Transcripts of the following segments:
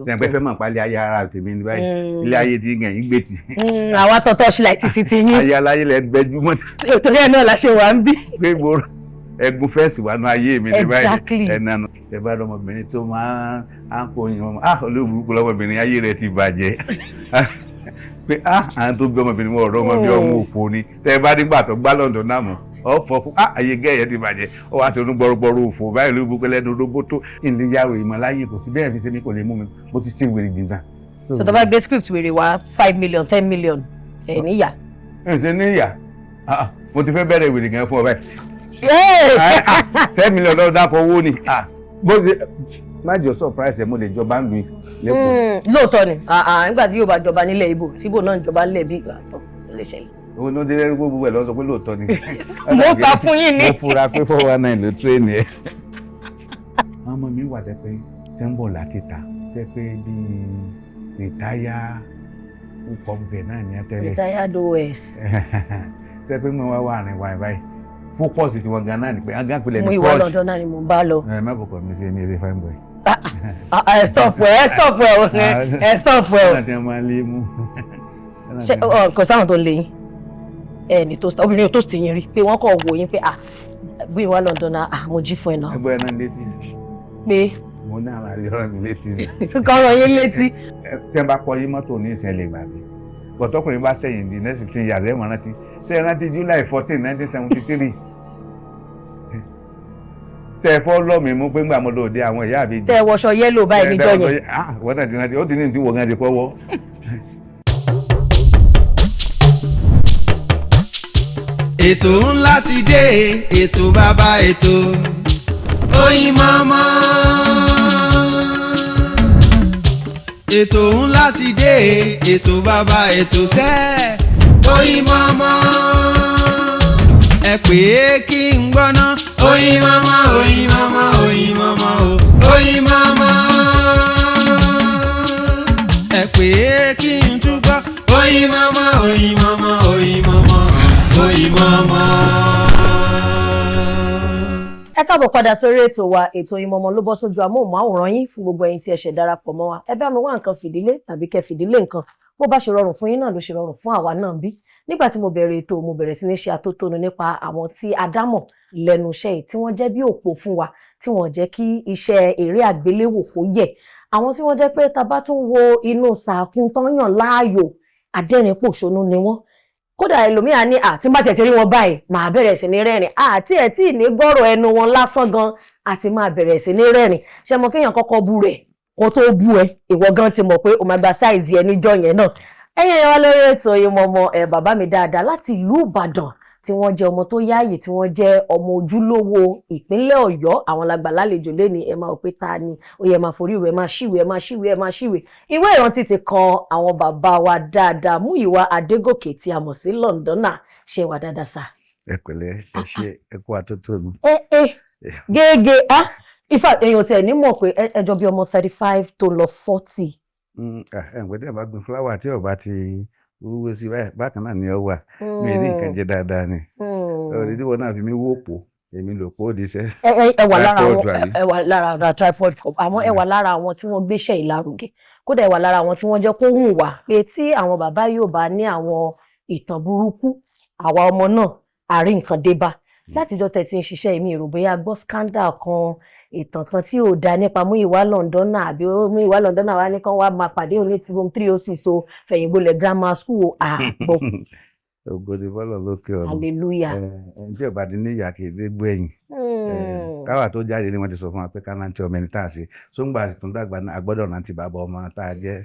Ṣe pé fẹ́ mọ̀ pálí ayé ara tèmi ní báyìí, ilé ayé ti gẹ̀yìn gbé tì. Àwa tọ́tọ́ ṣílẹ̀ ti ti yín. Ayé aláyé lẹ gbẹjú mọ́. Torí ẹ̀ náà la ṣe wà ń bí. Pé gbòòrò ẹgún fẹ́ǹsì wà nù ayé mi ní báyìí. Ẹ̀nànú ẹ bá lọmọbìnrin tó máa ń kó yin ọmọ, ah, olóògùn lọmọbìnrin, ayé rẹ ti bàjẹ́ pé ah, àwọn tó bí ọmọbìnrin wọn ọ̀rọ̀ ọmọ bí ọmọ òfò ni. Tẹ ẹ bá nígbà tó gbá London náà mọ̀ ọ fọ fún ah, ayé gẹ́yẹ ti bàjẹ́, ó wá sí onú gbọrọgbọrọ òfò báyìí ló gbogbo lẹ́nu róbótó ìníyàwó ìmọ̀láyè kò sí bẹ́ẹ̀ fi ṣe mí, kò lè mú mi, mo ti ṣe wèrè jìnnà. So tó bá gbé script wèrè wá, 5 million, 10 million, ẹ̀ níyà? Ẹ ṣe níyà, mo ti fẹ́ bẹ̀rẹ̀ wèrè gan fún ọ báyìí. 10 million lọ́dọ̀ dápọ̀ owó ni bó ṣe má jọ surprise ẹ̀, mo lè jọba ń lu lẹ́kọ̀ọ́. Lóòótọ́ ni, nígbà tí yóò bá jọba nílẹ̀ Ìgbò, síbò náà ń jọba nílẹ̀ bí ìgbà tó lè ṣẹlẹ̀. Òun ló dé gbogbo ẹ̀ lọ sọ pé lóòótọ́ ni. Mo ta fún yín ní. Mo fura pé 419 ló train ẹ̀. Àwọn ọmọ mi wà tẹ́ pé tẹ́ ń bọ̀ láti ta tẹ́ pé bíi retire púpọ̀ bẹ̀ náà ní tẹ́lẹ̀. Retired OS. Tẹ́ pé mo wá wà rìn wá báyìí, focus tí wọ́n gan náà ni pé agán pilẹ̀ Mo ní ìwọ crush. London náà ni mo bá lọ. Ẹ má bọ̀kọ̀ mi sí, èmi ẹ̀rẹ́ fine boy. Ẹ stop ẹ, stop ẹ, ẹ stop ẹ. Ọ̀nà tí wọ́n máa ń lé mú. Ṣé kò sáwọn tó ń lé yín? Ẹ ní tó obìnrin ò tó sì yín rí pé wọ́n kàn wò yín pé, ah, bí ìwà London náà, ah, mo jí fún ẹ náà? Ẹgbẹ́ náà létí. Pé? Mo ní àwọn àlè ọ̀rọ̀ mi létí ni. Kọ́rọ̀ yín létí. Tí wọ́n bá kọ yín mọ́tò ní ìṣẹ̀lẹ̀ ìgbàgbé, bọ̀tọ́kùnrin bá sẹ́yìn di next 15 years, ẹ̀ mọ̀ rántí. Ṣé ẹ rántí July 14, 1973 tẹ ẹ fọ́ lọ́ mi mú pé ńgbà mo lò dé àwọn ìyá àbíjì? Tẹ ẹ wọṣọ yellow báyìí níjọ́ yẹn. Ah, wọ́n náà ti rántí, ó ti ní ìdíwọ̀ gan ti kọ́ wọ́. Ètò ńlá ti dé, ètò bàbá ètò, Oyinmomo. Ètò ńlá ti dé, ètò bàbá ètò sẹ́, Oyinmomo. Ẹ pè é kí n gbọ́ná. Oyinmomo, Oyinmomo, Oyinmomo o, Oyinmomo. Ẹ pè é kí n túbọ̀. Oyinmomo, Oyinmomo, Oyinmomo, Oyinmomo. Ẹ káàbọ̀ padà sórí ètò wa, ètò Oyinmomo ló bọ́ sójú amóhùnmáwòrán yín. Fún gbogbo ẹ̀yin tí ẹ ṣẹ̀ darapọ̀ mọ́ wa, ẹ bá mi wá nǹkan fìdílé tàbí kẹ́ fìdílé nǹkan. Bó bá ṣe rọrùn fún yín náà ló ṣe rọrùn fún àwa náà. Bí nígbà tí mo bẹ̀rẹ̀ ètò, mo bẹ̀rẹ̀ sí ní ṣe atótónu nípa àwọn tí a dámọ̀ lẹ́nu iṣẹ́ yìí, tí wọ́n jẹ́ bí òpó fún wa, tí wọ́n jẹ́ kí iṣẹ́ eré àgbéléwò kó yẹ̀, àwọn tí wọ́n jẹ́ pé tá bá tún wo inú sàkún tán yàn láàyò, adẹ́rìn-pòṣónú ni wọ́n. Kódà ẹlòmíà ní à tí n bá tẹ̀ ti rí wọn báyìí, màá bẹ̀rẹ̀ sí ní rẹ́rìn. Àti ẹ̀ tí ì ní gbọ́rọ̀ ẹnu wọn lásán gan àti máa bẹ̀rẹ̀ sí ní rẹ́rìn. Ṣé mo kéèyàn kọ́kọ́ bú rẹ̀ kó tó bú ẹ, ìwọ gan ti mọ̀ pé o máa gba size ẹ níjọ́ yẹn náà. Ẹ̀yin ẹ̀yàn wa lórí ètò Oyinmomo, ẹ̀ bàbá mi dáadáa láti ìlú Ìbàdàn, tí wọ́n jẹ́ ọmọ tó yáàyè, tí wọ́n jẹ́ ọmọ ojúlówó ìpínlẹ̀ Ọ̀yọ́, àwọn làgbà lálejò lẹ́ni. Ẹ máa wò pé ta ni ó yẹ máa forí ìwé, máa ṣíwèé, máa ṣíwèé, máa ṣíwèé ìwé ìrántí ti kan àwọn bàbá wa dáadáa, Múyìwá Adégòkè tí a mọ̀ sí Londoner. Ṣe wà dáadáa sá? Ẹ pẹ̀lẹ́, ẹ ṣe, ẹ kú àtótó mi. Ẹ ẹ gègé, ah, ifá èèyàn tẹ̀ ní mọ̀ pé ẹjọ́ bí ọmọ 35 tó lọ 40. Ẹ ǹpẹ́ tí ẹ bá gbin fúláwà tí ọba ti wúwo sí báyìí, bákan náà ni ọ wà. Mi ní nǹkan jẹ dáadáa ni ọ̀rẹ́ tí wọn náà fi mí wó pò, èmi lò pò ó di iṣẹ́. Ẹ wà lára àwọn Tripod, àbí? Ẹ wà lára àwọn tripod, àmọ́ ẹ wà lára àwọn tí wọ́n gbéṣẹ́ ìlarugẹ. Kódà ẹ wà lára àwọn tí wọ́n jẹ́ kó hùn wá pé tí àwọn bàbá yóò bá ní àwọn ìtàn burúkú, àwa ọmọ náà àrí nǹkan dé bá. Látijọ́ tẹ̀ tí ń ṣiṣẹ́, èmi èrò bóyá gbọ́ scandal kan, ìtàn kan tí ò dáa nípa Múyìwá Londoner, àbí Múyìwá Londoner wá ní kán wá máa pàdé òní room 306 o, Fẹ̀yìngbolẹ̀ Grammar School o, àgbọ̀. Ògo ni fọlọ́ lókè ọ̀run. Hallelujah. Ẹ ẹ tí ọba di níyà kì í dé gbẹ̀yìn. Káwa tó jáde ni wọ́n ti sọ fún wa pé ká rántí ọmọ ẹni tá a ṣe sóńgbà tó ń dàgbà náà, a gbọ́dọ̀ rántí bàbá ọmọ tá a jẹ́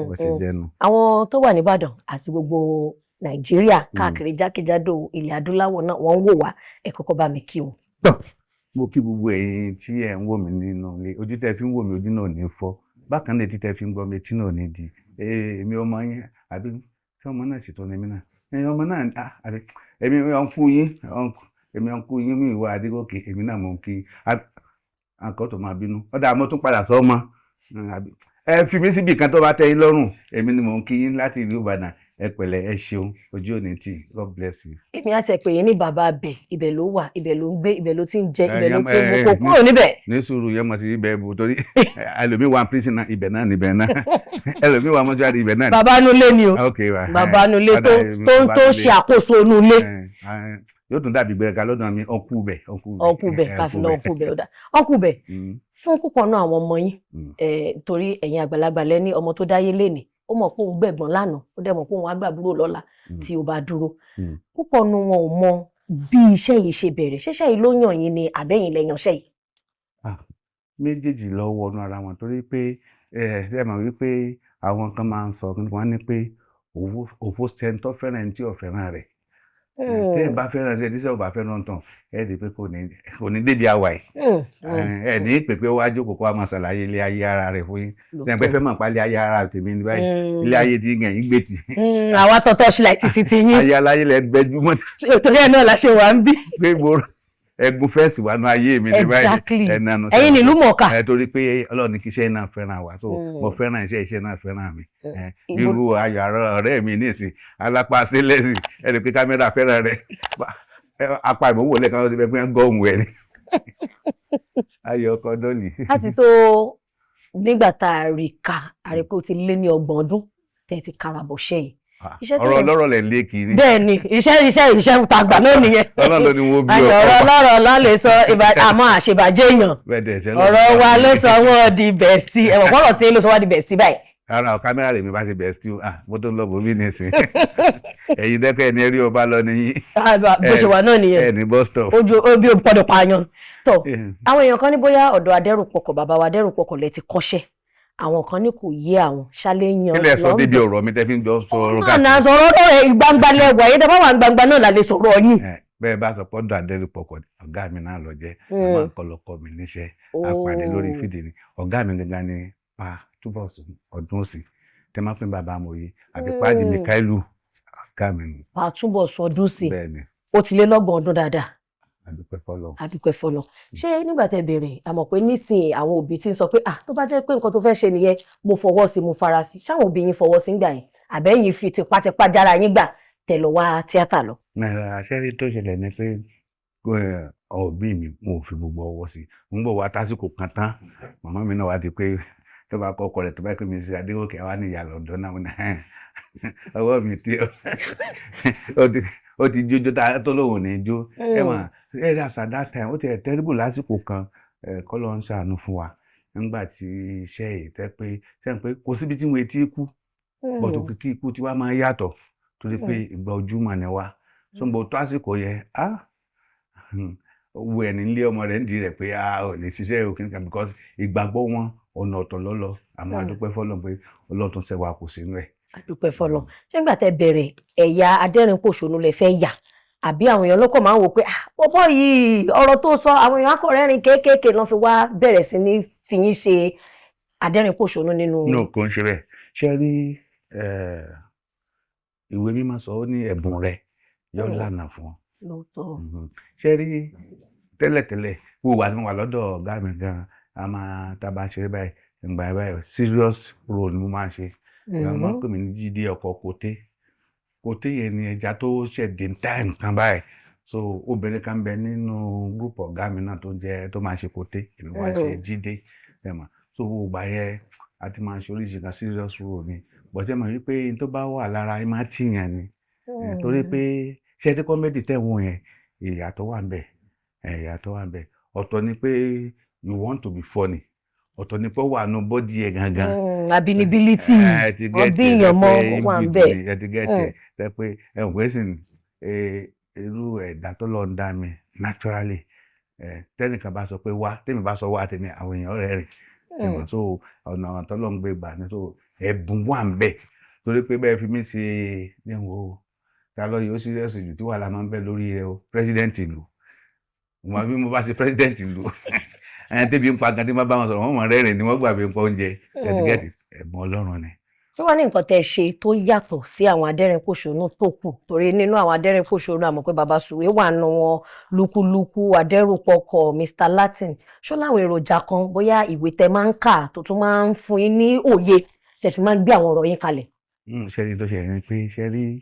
bó ṣe jẹ́ nu. Àwọn tó wà nìbàdàn àti gbogbo Nàìjíríà káàkiri jákèjádò ilẹ̀ adúláwọ̀ náà, wọ́n ń wò wá. Ẹ kọ́kọ́ bá mi kí wọn. Mo kí gbogbo ẹ̀yin tí ẹ̀ ń wò mí nínú ilé. Ojú tẹ́ fi ń wò mí, ojú náà ò ní fọ́. Bákan náà, etí tẹ́ fi ń gbọ́ mi, etí náà ò ní di. Èmi ọmọ yín, àbí tí ọmọ náà sì tún ní mí náà, ẹ̀yin ọmọ náà, àbí èmi ọ̀nkú yín, èmi ọ̀nkú yín Múyìwá Adégòkè, èmi náà mò ń kí àǹkọ́ tó máa bínú ọ̀dà, mo tún padà sọ ọmọ. Ẹ fi mí síbi kan tó bá tẹ́ yín lọ́rùn. Èmi ni mò ń kí yín láti ìlú Ìbàdàn. Ẹ pẹ̀lẹ́, ẹ ṣeun, ojú òní tì. God bless you. Èmi á tẹ pé yín ní bàbá abẹ. Ibẹ̀ ló wà, ibẹ̀ ló ń gbé, ibẹ̀ ló ti ń jẹ, ibẹ̀ ló ti ń mú, kó kúrò níbẹ̀. Ní sùúrù yẹn, mo ti rí bẹ́ẹ̀ bò, torí ẹlòmíì wà prison náà, ibẹ̀ náà níbẹ̀ náà, ẹlòmíì wà mọ́ṣúárì, ibẹ̀ náà. Bàbá nulẹ̀ ni o. Ok wa. Bàbá nulẹ̀ tó ṣe àkóso nulẹ̀. Yóò tún dàbí gbẹ̀rẹ̀ká lọ́dọ̀ mi, ọkú bẹ̀, ọkú bẹ̀. Ọkú bẹ̀, káfí lọ ọkú bẹ̀. Ó dà, ọkú bẹ̀ fún púpọ̀ náà àwọn ọmọ yín, torí ẹ̀yin àgbàlagbà lẹ́ní ọmọ tó dáyé lénìí, ó mọ̀ pé òun gbẹ̀gbọ́n lánàá, ó dẹ̀ mọ̀ pé òun á gbàbúrò lọ́la tí ó bá dúró. Púpọ̀ nu wọn ò mọ bí iṣẹ́ yìí ṣe bẹ̀rẹ̀. Ṣẹ́ṣẹ́ yìí ló yàn yín ni, àbẹ́yìn lẹ yàn iṣẹ́ yìí? Méjèèjì lọ wọnú ara wọn, torí pé ẹ mọ̀ wípé àwọn kan máa ń sọ, wọ́n ní pé òfò sẹ́ńtọ́ fẹ́ràn ẹni tí ò fẹ́ràn rẹ̀. Tí ẹ bá fẹ́ràn ṣe, tíṣẹ́ ò bá fẹ́ràn tán, ẹ rí i pé kò ní débi àwà yìí. Ẹ ní pè pé wá jókòó kó wá máa ṣàlàyé ilé ayé ara rẹ̀ fún yín. Ṣe pé fẹ́ mọ̀ pa ilé ayé ara tèmi ní báyìí, ilé ayé tí gẹ̀yìn gbé tì. Àwa tọ̀tọ̀ ṣílẹ̀ tì sí ti yín. Ayé aláyé lẹ gbẹjúmọ́. Torí ẹ̀ náà la ṣe wà ń bí. Pé gbòòrò ẹgún fẹ́ẹ̀sì wà nù ayé mi ní báyìí. Ẹ̀nànú ẹ̀yin nílùú mọ̀ọ́kà. Ẹ torí pé Ọlọ́run ní kí iṣẹ́ náà fẹ́ràn wa, so mo fẹ́ràn iṣẹ́, iṣẹ́ náà fẹ́ràn mi. Irú ayọ̀ àrọ ọ̀rẹ́ mi nísìn, alápá sílẹ̀sì, ẹni pé kámẹ́rà fẹ́ràn rẹ̀, apá ìmọ̀wò lẹ́ẹ̀kan ló ti fẹ́ pé gọ́ọ̀mù ẹ̀ ni ayọ̀ ọkọ̀ dọ́ọ̀lì. Láti tó nígbà tá a rí ká a rí pé ó ti lé ní 30 ọdún tẹ́ ti karabọ̀ ṣẹ́ yìí. Ọ̀rọ̀ ọlọ́rọ̀ lẹ̀ lé kiri. Bẹ́ẹ̀ ni, iṣẹ́ tàgbà náà nìyẹn. Ọlọ́run ló ní wọ́n bí ọkọ. Ọ̀rọ̀ ọlọ́rọ̀ ló lè sọ àmọ́ àṣebàjẹ́ èèyàn. Ọ̀rọ̀ wa ló sọ wọ́n di bestie. Ẹ̀wọ̀n kọ́rọ̀ tí ló sọ wá di bestie báyìí. Rárá o, kámẹ́rà lèmi bá ṣe bestie o. Ah, mo tó ń lọ bòmí nísìn. Ẹ̀yin dẹ́kẹ́ ẹni rí ọba lọ nìyí. Bó ṣe wà náà nìyẹn. Ẹ ní bus stop. Ojú obi ò gbọ́dọ̀ pààyàn tó. Àwọn èèyàn kan ní bóyá ọ̀dọ̀ Adẹ́rùpọ̀kọ̀, bàbá wa Adẹ́rùpọ̀kọ̀ lẹ ti kọ́ṣẹ́. Àwọn kan ní kò yé àwọn ṣálẹ̀ yan. Kí lẹ sọ débi ọ̀rọ̀ mi tẹ́ fi ń jọ sọ ọ̀rọ̀? Káàkiri náà sọ̀rọ̀ ọ̀rọ̀ gbangba lẹ́wà yìí, dábàá wà gbangba náà là lè sọ̀rọ̀ yín. Bẹ́ẹ̀ bá sọ pé ọ̀dọ̀ Adẹ́rùpọ̀kọ̀ ọ̀gá mi náà lọ jẹ́, àwọn akọlọkọ mi níṣẹ́ àpàdé lórí fídíò ni. Ọ̀gá mi gangan ni Pa Túbọ̀sún Ọdúnòsì, tẹ́ máa fún bàbá amòye àbí Páàdì Mikailu, ọ̀gá mi nù. Pa Túbọ̀sún Ọdúnòsì. Bẹ́ẹ̀ni. Ó ti lé lọ́gbọ̀n ọdún dáadáa. Àdúpẹ́ fọlọ́. Àdúpẹ́ fọlọ́. Ṣé nígbà tẹ́ bẹ̀rẹ̀, àmọ̀ pé nísìnyí àwọn òbí ti ń sọ pé, ah, tó bá jẹ́ pé nǹkan tó fẹ́ ṣe nìyẹn, mo fọwọ́ sí, mo fara sí. Ṣáwọn òbí yín fọwọ́ sí ńgbà yẹn, àbẹ́yìn fi tipátipá jára yín gbà tẹ́ lọ wá tíátà lọ? Àṣẹ́rí tó ṣẹlẹ̀ ni pé òbí mi, mo ò fi gbogbo ọwọ́ sí. Mo ń bọ̀ wá tásìkò kan tán, màmá mi náà wá di pé tó bá kọ́ ọkọ rẹ̀, tó bá pè mí sí Adégòkè, àwa ní ìyá lọ́dọ̀ náà, ọwọ́ mi tí ó ti jójó tó lóun ní jó. Ẹ mà ẹ rí àṣà that time, ó ti ẹ̀ terrible lásìkò kan, kọ́ ló ń ṣàánú fún wa nígbà tí iṣẹ́ yìí tẹ́ pé sẹ́yìn pé kò síbi tí wọ́n ti kú bọ̀tò kìkì ikú tí wàá máa yàtọ̀, torí pé ìgbà ojúmọ̀ ni wá. So mo tó àsìkò yẹn, ah, wo ẹ̀ nílé ọmọ rẹ̀ ń di rẹ̀ pé ah, ò lè ṣiṣẹ́ òkè nìkan, because ìgbàgbọ́ wọn ọ̀nà ọ̀tọ̀ lọ́lọ́. Àmọ́ àdúpẹ́ fọlọ́n pé Ọlọ́run tún ṣẹ́wà kò sínú ẹ̀. Àdúpẹ́ fọlọ́n. Ṣé nígbà tẹ́ bẹ̀rẹ̀, ẹ̀yà adẹ́rìn-pòṣónú lẹ fẹ́ yà, àbí àwọn èèyàn lọ́kọ̀ máa ń wò pé, ah, bọ́bọ́ yìí, ọ̀rọ̀ tó sọ, àwọn èèyàn akọ̀rẹ́rìn kéékèèké lọ́n fi wá bẹ̀rẹ̀ sí ní fi yín ṣe adẹ́rìn-pòṣónú nínú? No, kò ń ṣe bẹ́ẹ̀. Ṣe rí, ìwé mímọ́ sọ, ó ní ẹ̀bùn rẹ yóò lànà fún ọ. Ṣe rí, tẹ́lẹ̀tẹ́lẹ̀, wo wà ní wà lọ́dọ̀ ọ̀gá mi gan, a máa tá a bá ṣeré báyìí, ìgbà báyìí, serious role ni mo máa ń ṣe. Wọ́n máa ń pè mí ní Jídé ọkọ̀ Kòté. Kòté yẹn ni ẹja tó ṣẹ̀dé time kan báyìí. So obìnrin kan bẹ nínú group ọ̀gá mi náà tó jẹ́ tó máa ṣe Kòté, èmi wá ṣe Jídé, ẹ mọ̀. So gbogbo ìgbà yẹn, a ti máa ṣe oríṣi kan, serious role ni. But ẹ mọ̀ wípé n tó bá wà lára ẹ máa tìyàn ni. Torí pé ṣé tí comedy tẹ̀ wọ́n yẹn, ìyàtọ̀ wà ń bẹ̀, ìyàtọ̀ wà ń bẹ̀. Ọ̀tọ̀ ni pé you want to be funny, ọ̀tọ̀ ni pé ó wà nù body ẹ̀ gangan. Ability Ẹ ti wọ́n get bí ẹ̀, èèyàn mọ́ tẹ́ pé wà ń inbuilt bẹ̀. ni, ẹ ti get ẹ̀, tẹ́ pé ẹ ò pé sì irú ẹ̀dá tó lọ ń dá mi naturally, tẹ́nìkan bá sọ pé wá, tẹ́mi bá sọ wá tèmi, àwọn èèyàn rẹ̀ rìn. So ọ̀nà tó lọ ń gbé gbà ní, so ẹ̀bùn wà ń bẹ̀, torí pé bẹ́ẹ̀ fi mí ṣe ní wo ta lọ yóò serious jù tí wàhálà máa ń bẹ lórí rẹ o, president ìlú mo. Bí mo bá ṣe president ìlú, ẹni tẹ́bi ń pa gan, tí wọ́n bá wọn sọ̀rọ̀, wọ́n mọ̀ rẹ́rìn ni, wọ́n gbà bí n pa oúnjẹ. Ẹ̀tígẹ́tì ẹ̀bùn Ọlọ́run ni. Ṣé wàá ní nǹkan tẹ́ ẹ ṣe tó yàtọ̀ sí àwọn adẹ́rìn-pòṣónú tó kù? Torí nínú àwọn adẹ́rìn-pòṣónú, àmọ́ pé Bàbá Sùwé wà nù wọn, Lúkúlúkú, Adẹ́rùpọ̀kọ̀, Mr Latin. Ṣó láwọn èròjà kan, bóyá ìwé tẹ́ máa ń kà tó tún máa ń fún yín ní òye tẹ́ fi máa ń gbé àwọn ọ̀rọ̀ yín kalẹ̀? Ṣe rí tó ṣe ní pé ṣe rí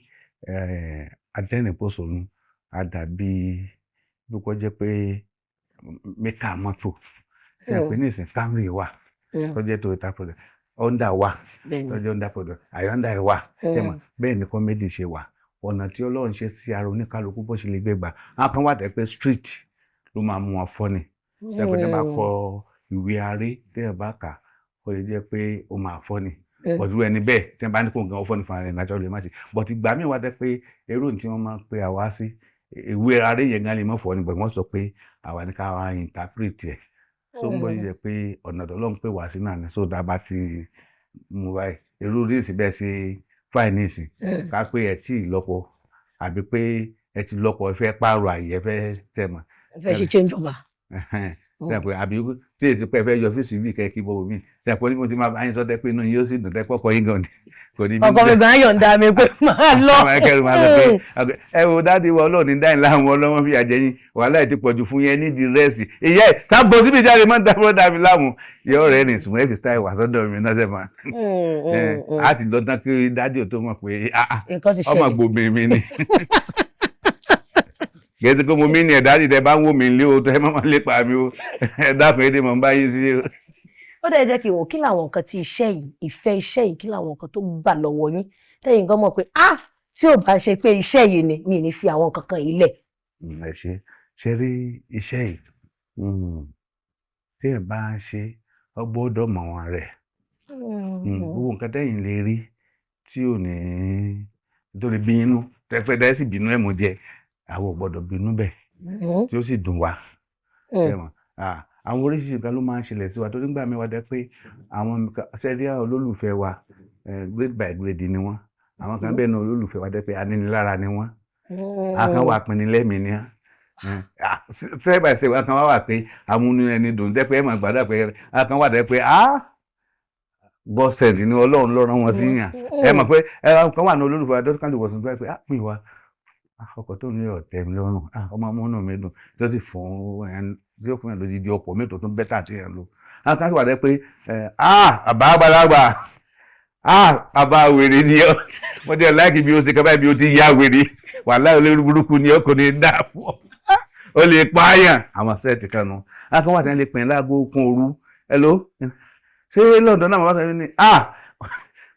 adẹ́rìn-pòṣónú a dàbí bí kò jẹ́ pé mẹ́kà mọ́tò ṣe pé nísìn Camry wà tó jẹ́ Toyota product, Honda wà tó jẹ́ Honda product, Hyundai wà, ṣe mọ̀ bẹ́ẹ̀ ni comedy ṣe wà. Ọ̀nà tí Ọlọ́run ṣe sí ara oníkálukú bó ṣe lè gbé gbà, àwọn kan wà tẹ́ pé street ló máa mú wọn fọ́ ni, ṣe pé tẹ́ bá kọ ìwé aré, tẹ́ ẹ bá kà, ó lè jẹ́ pé ó máa fọ́ ni. But irú ẹni bẹ́ẹ̀, tẹ́ bá ní kó nǹkan fọ́ ni fún ara rẹ̀ natural, lè má ṣe. But ìgbà míì wà tẹ́ pé èrò tí wọ́n máa ń pe àwa sí, ìwé aré yẹn gan lè mọ̀ fọ́ ni, but wọ́n sọ pé àwa ní ká wá interpret ẹ̀. So ń bọ́ jẹ́ pé ọ̀nà tó Ọlọ́run pè wá sí náà ni. So tá a bá ti mú báyìí, èrò oríṣi bẹ́ẹ̀ ṣe fáì ní ìsìn, ká pé ẹ tí ì lọ́kọ àbí pé ẹ ti lọ́kọ, ẹ fẹ́ pààrọ̀ àyè, ẹ fẹ́ tẹ̀ mọ́. Ẹ fẹ́ ṣe change over. Tẹ̀ pé àbí tí èyí ti pẹ́ fẹ́ yọ fíìsì bíi kẹ́ kí bọ́ mi tẹ̀ pé onímọ̀ tí máa bá yín sọ tẹ́ pé inú yín yóò sì dùn, tẹ́ pọ́kọ yín gan ni kò ní. Ọkọ mi gan yọ̀ǹda mi pé máa lọ. Àwọn akẹ́rù máa lọ pé ẹ wo daddy wa, Ọlọ́run ní dáhìn láwọn ọlọ́wọ́n fi àjẹyìn, wàhálà ẹ̀ ti pọ̀jù fún yẹn nídìí rest ìyá ẹ̀ sábọ̀ síbi jáde máa ń dábọ̀ dàbí láàmú yọ rẹ̀ ní ìsùnmọ́ ẹ̀ fi style wà sọ́dọ̀ mi náà sẹ́ máa á sì lọ tán kí daddy ò tó mọ̀ pé nǹkan ti ọmọ ṣẹlẹ̀. Gbòmí mi ni kì í ṣe pé mo mí ní ẹ̀ daddy tẹ bá ń wò mí lé o, tẹ má máa lépa mi o, ẹ dákun, èdè mọ̀ ń bá yín sí o. Ó dẹ̀ jẹ́ kí n wò kí làwọn nǹkan tí iṣẹ́ yìí, ìfẹ́ iṣẹ́ yìí, kí làwọn nǹkan tó gbà lọ́wọ́ yín tẹ́yìn gan mọ̀ pé ah, tí ò bá ṣe pé iṣẹ́ yìí ni, mi ò ní fi àwọn nǹkan kan yìí lẹ̀. Ẹ ṣe rí iṣẹ́ yìí, téèyàn bá ń ṣe, ọ gbọ́dọ̀ mọ̀ wọn rẹ̀. Gbogbo nǹkan tẹ́yìn lè rí tí ò ní tó lè bí inú tẹ́pẹ́ dẹ́ sì bínú ẹ̀ mú jẹ, àwọn ò gbọ́dọ̀ bínú bẹ́ẹ̀ tí ó sì dùn wá. Ṣé mọ̀? Àwọn oríṣiríṣi nǹkan ló máa ń ṣẹlẹ̀ sí wa torí nígbà míì wá dẹ́ pé àwọn ṣẹ́rí àwọn olólùfẹ́ wa, grade by grade ni wọ́n. Àwọn kan bẹ́ẹ̀ náà olólùfẹ́ wa dẹ́ pé aninilára ni wọ́n. Àwọn kan wà pinni lẹ́mìí ni wọ́n. Step by step, àwọn kan wà pé amúnú ẹni dùn dẹ́ pé ẹ máa gbàdúrà pé àwọn kan wà dẹ́ pé ah, God send ni, Ọlọ́run ló rán wọn sí yàn. Ẹ mọ̀ pé ẹ kan wà ní olólùfẹ́ wa tó kàn lè wọ̀sùn tó pé ah, mi wá ọkọ̀ tó ní ọ̀tẹ̀ mi lọ́rùn, ah, ọmọ amúnú mi dùn tó sì fún ẹ̀ tí ó fún ẹ̀ lójijì ọkọ̀ mi tó tún better tí ẹ̀ ń lò. Àwọn kan sì wà dẹ́ pé ah, àbá àgbàlagbà, ah, àbá wèrè ni ọ, mo jẹ́ láìkí bí o ṣe kọ́ báyìí bí o ti yá wèrè, wàhálà olórí burúkú ni ọ, kò ní dà fún ọ, ó lè pààyàn. Àwọn set kan nu. Àwọn kan wà tí wọ́n lè pè é láago kún òru, "Hello, ṣé London náà?" Wọ́n sọ ní ah,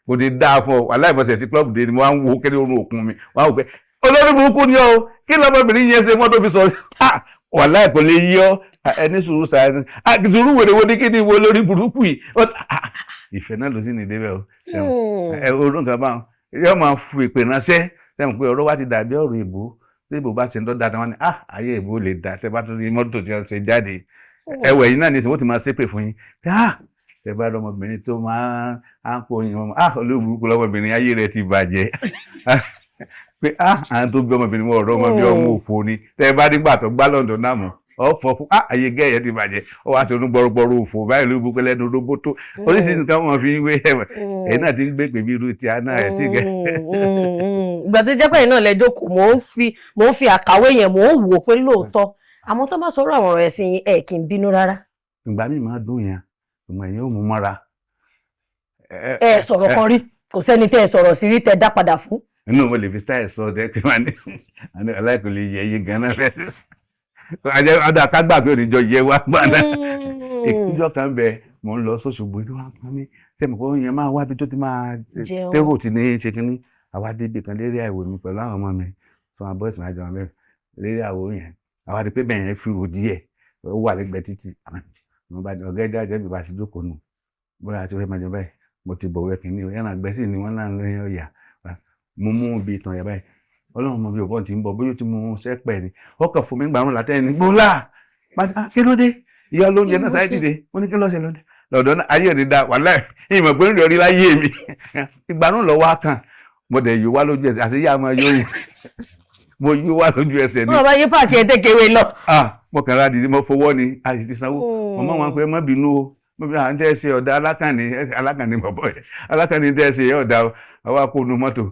kò ní dáa fún ọ, wàhálà ìbọ̀sẹ̀ tí club dé ni mo wá ń wo kẹ́lẹ́ orun òkun mi, wọ́n á wò pé olórí burúkú ni ọ, kí lọ́mọbìnrin yẹn ṣe mọ́tò fi sọ, ah, wàhálà kò lè yí ọ, ẹni sùúrù sáà ni sùúrù wèrè wo ní kí ni wo lórí burúkú yìí. Ìfẹ́ náà ló sì ní débẹ̀ o. Ẹ orun kan báwọn yóò máa fi ìpè ránṣẹ́ sẹ́wọ̀n pé ọ̀rọ̀ wa ti dàbí ọ̀rọ̀ ìbò tí ìbò bá ṣe ń tọ́ da tí wọ́n ní ah, ayé ìbò lè dà, tẹ́ bá tún rí mọ́tò tí wọ́n ṣe jáde ẹwẹ̀ yìí náà ní ìsìn wọ́n ti máa ṣépè fún yín, ah, tẹ́ bá lọ́mọbìnrin tó máa ń kó yín wọn, ah, olóògùn burúkú lọ́mọbìnrin, ayé rẹ̀ ti bàjẹ́ pé ah, àwọn tó bí ọmọbìnrin wọn ọ̀rọ̀ ọmọ bí ọmọ òfò ni, tẹ́ bá nígbà tó gbá London náà mọ̀ ọ̀fọ̀ fún ah, ayé gẹ́yẹ ti bàjẹ́, ó wá sí onúgbọ̀rọ̀gbọ̀rọ̀ òfò báyìí ló gbogbo lẹ́nu róbótó, oríṣiríṣi nǹkan wọn fi ń wé ẹ̀wọ̀n èyí náà ti ń gbé pèmí irú ti àná ẹ̀ tí gẹ́. Ìgbà tó jẹ́ pé ẹ̀yin náà lẹ jókòó, mò ń fi àkàwé yẹn, mò ń wò pé lóòótọ́ àmọ́ tó bá sọ̀rọ̀ àwọn ọ̀rọ̀ ẹ̀sìn yín, ẹ̀ kì í bínú rárá. Ìgbà míì máa dùn yẹn, ìmọ̀ ẹ̀yìn ò mú mọ́ra. Ẹ sọ̀rọ̀ kan rí, kò sẹ́ni tẹ́ ẹ sọ̀rọ̀ sí rí tẹ́ dá padà fún. Inú mo lè fi style sọ ọdẹ pé wọ́n ní aláìkò lè yẹ yín ganan fẹ́ ọdọ àkágbà pé oníjọ yẹ wá gbọ́dọ̀. Ìjọ kan bẹ, mò ń lọ sọ́ṣogbo, ìlú wa pọn mi sẹ́mi kó yẹn máa wá bí tó ti máa tẹ́rò tí ní ṣe kínní. Àwa débi kan lérí àìwò mi pẹ̀lú àwọn ọmọ mi fún àwọn boys máa jọ wọn lérí àwò yẹn, àwa di pé bẹ́ẹ̀ yẹn fi rò díẹ̀, ó wà lẹ́gbẹ̀ẹ́ títì. Mo bá ọ̀gá ẹja jẹ́ mi bá ti jókòó nù bóyá àti fẹ́ máa jẹ báyìí, mo ti bọ̀wé kínní ẹran àgbẹ̀ sì ni wọ́n náà ń ọ̀yà, mo mú ibi ìtàn yẹn báyìí, Ọlọ́run mọ̀ bí òbọ̀n ti ń bọ̀, bóyá ó ti mú sẹ́pẹ̀ ni, ó kàn fún mi gbàrún látẹ́ ní gbólà. Kí ló dé? Ìyá olóúnjẹ náà sáré dìde, wọ́n ní kí ló ṣe lóde lọ́dọ̀ náà, ayé òní da wàhálà ìmọ̀ pé ń rí orí láyé mi ìgbàrún lọ wá kàn, mo dẹ̀ yóò wá lójú ẹsẹ̀ àti ìyá máa yóò yìí, mo yóò wá lójú ẹsẹ̀ ni. Wọ́n bá yí páàkì ẹ̀ tẹ́kẹ̀wé lọ. Ah, mo kàn ra dìde, mo fọwọ́ ni a sì ti sanwó, mọ̀mọ́ wọn pé má bínú o, mo bí àwọn tẹ́ ẹ ṣe ọ̀dà alákànní alákànní bọ̀bọ̀ ẹ̀ alákànní tẹ́ ẹ ṣe ọ̀dà àwa kó nu mọ́tò.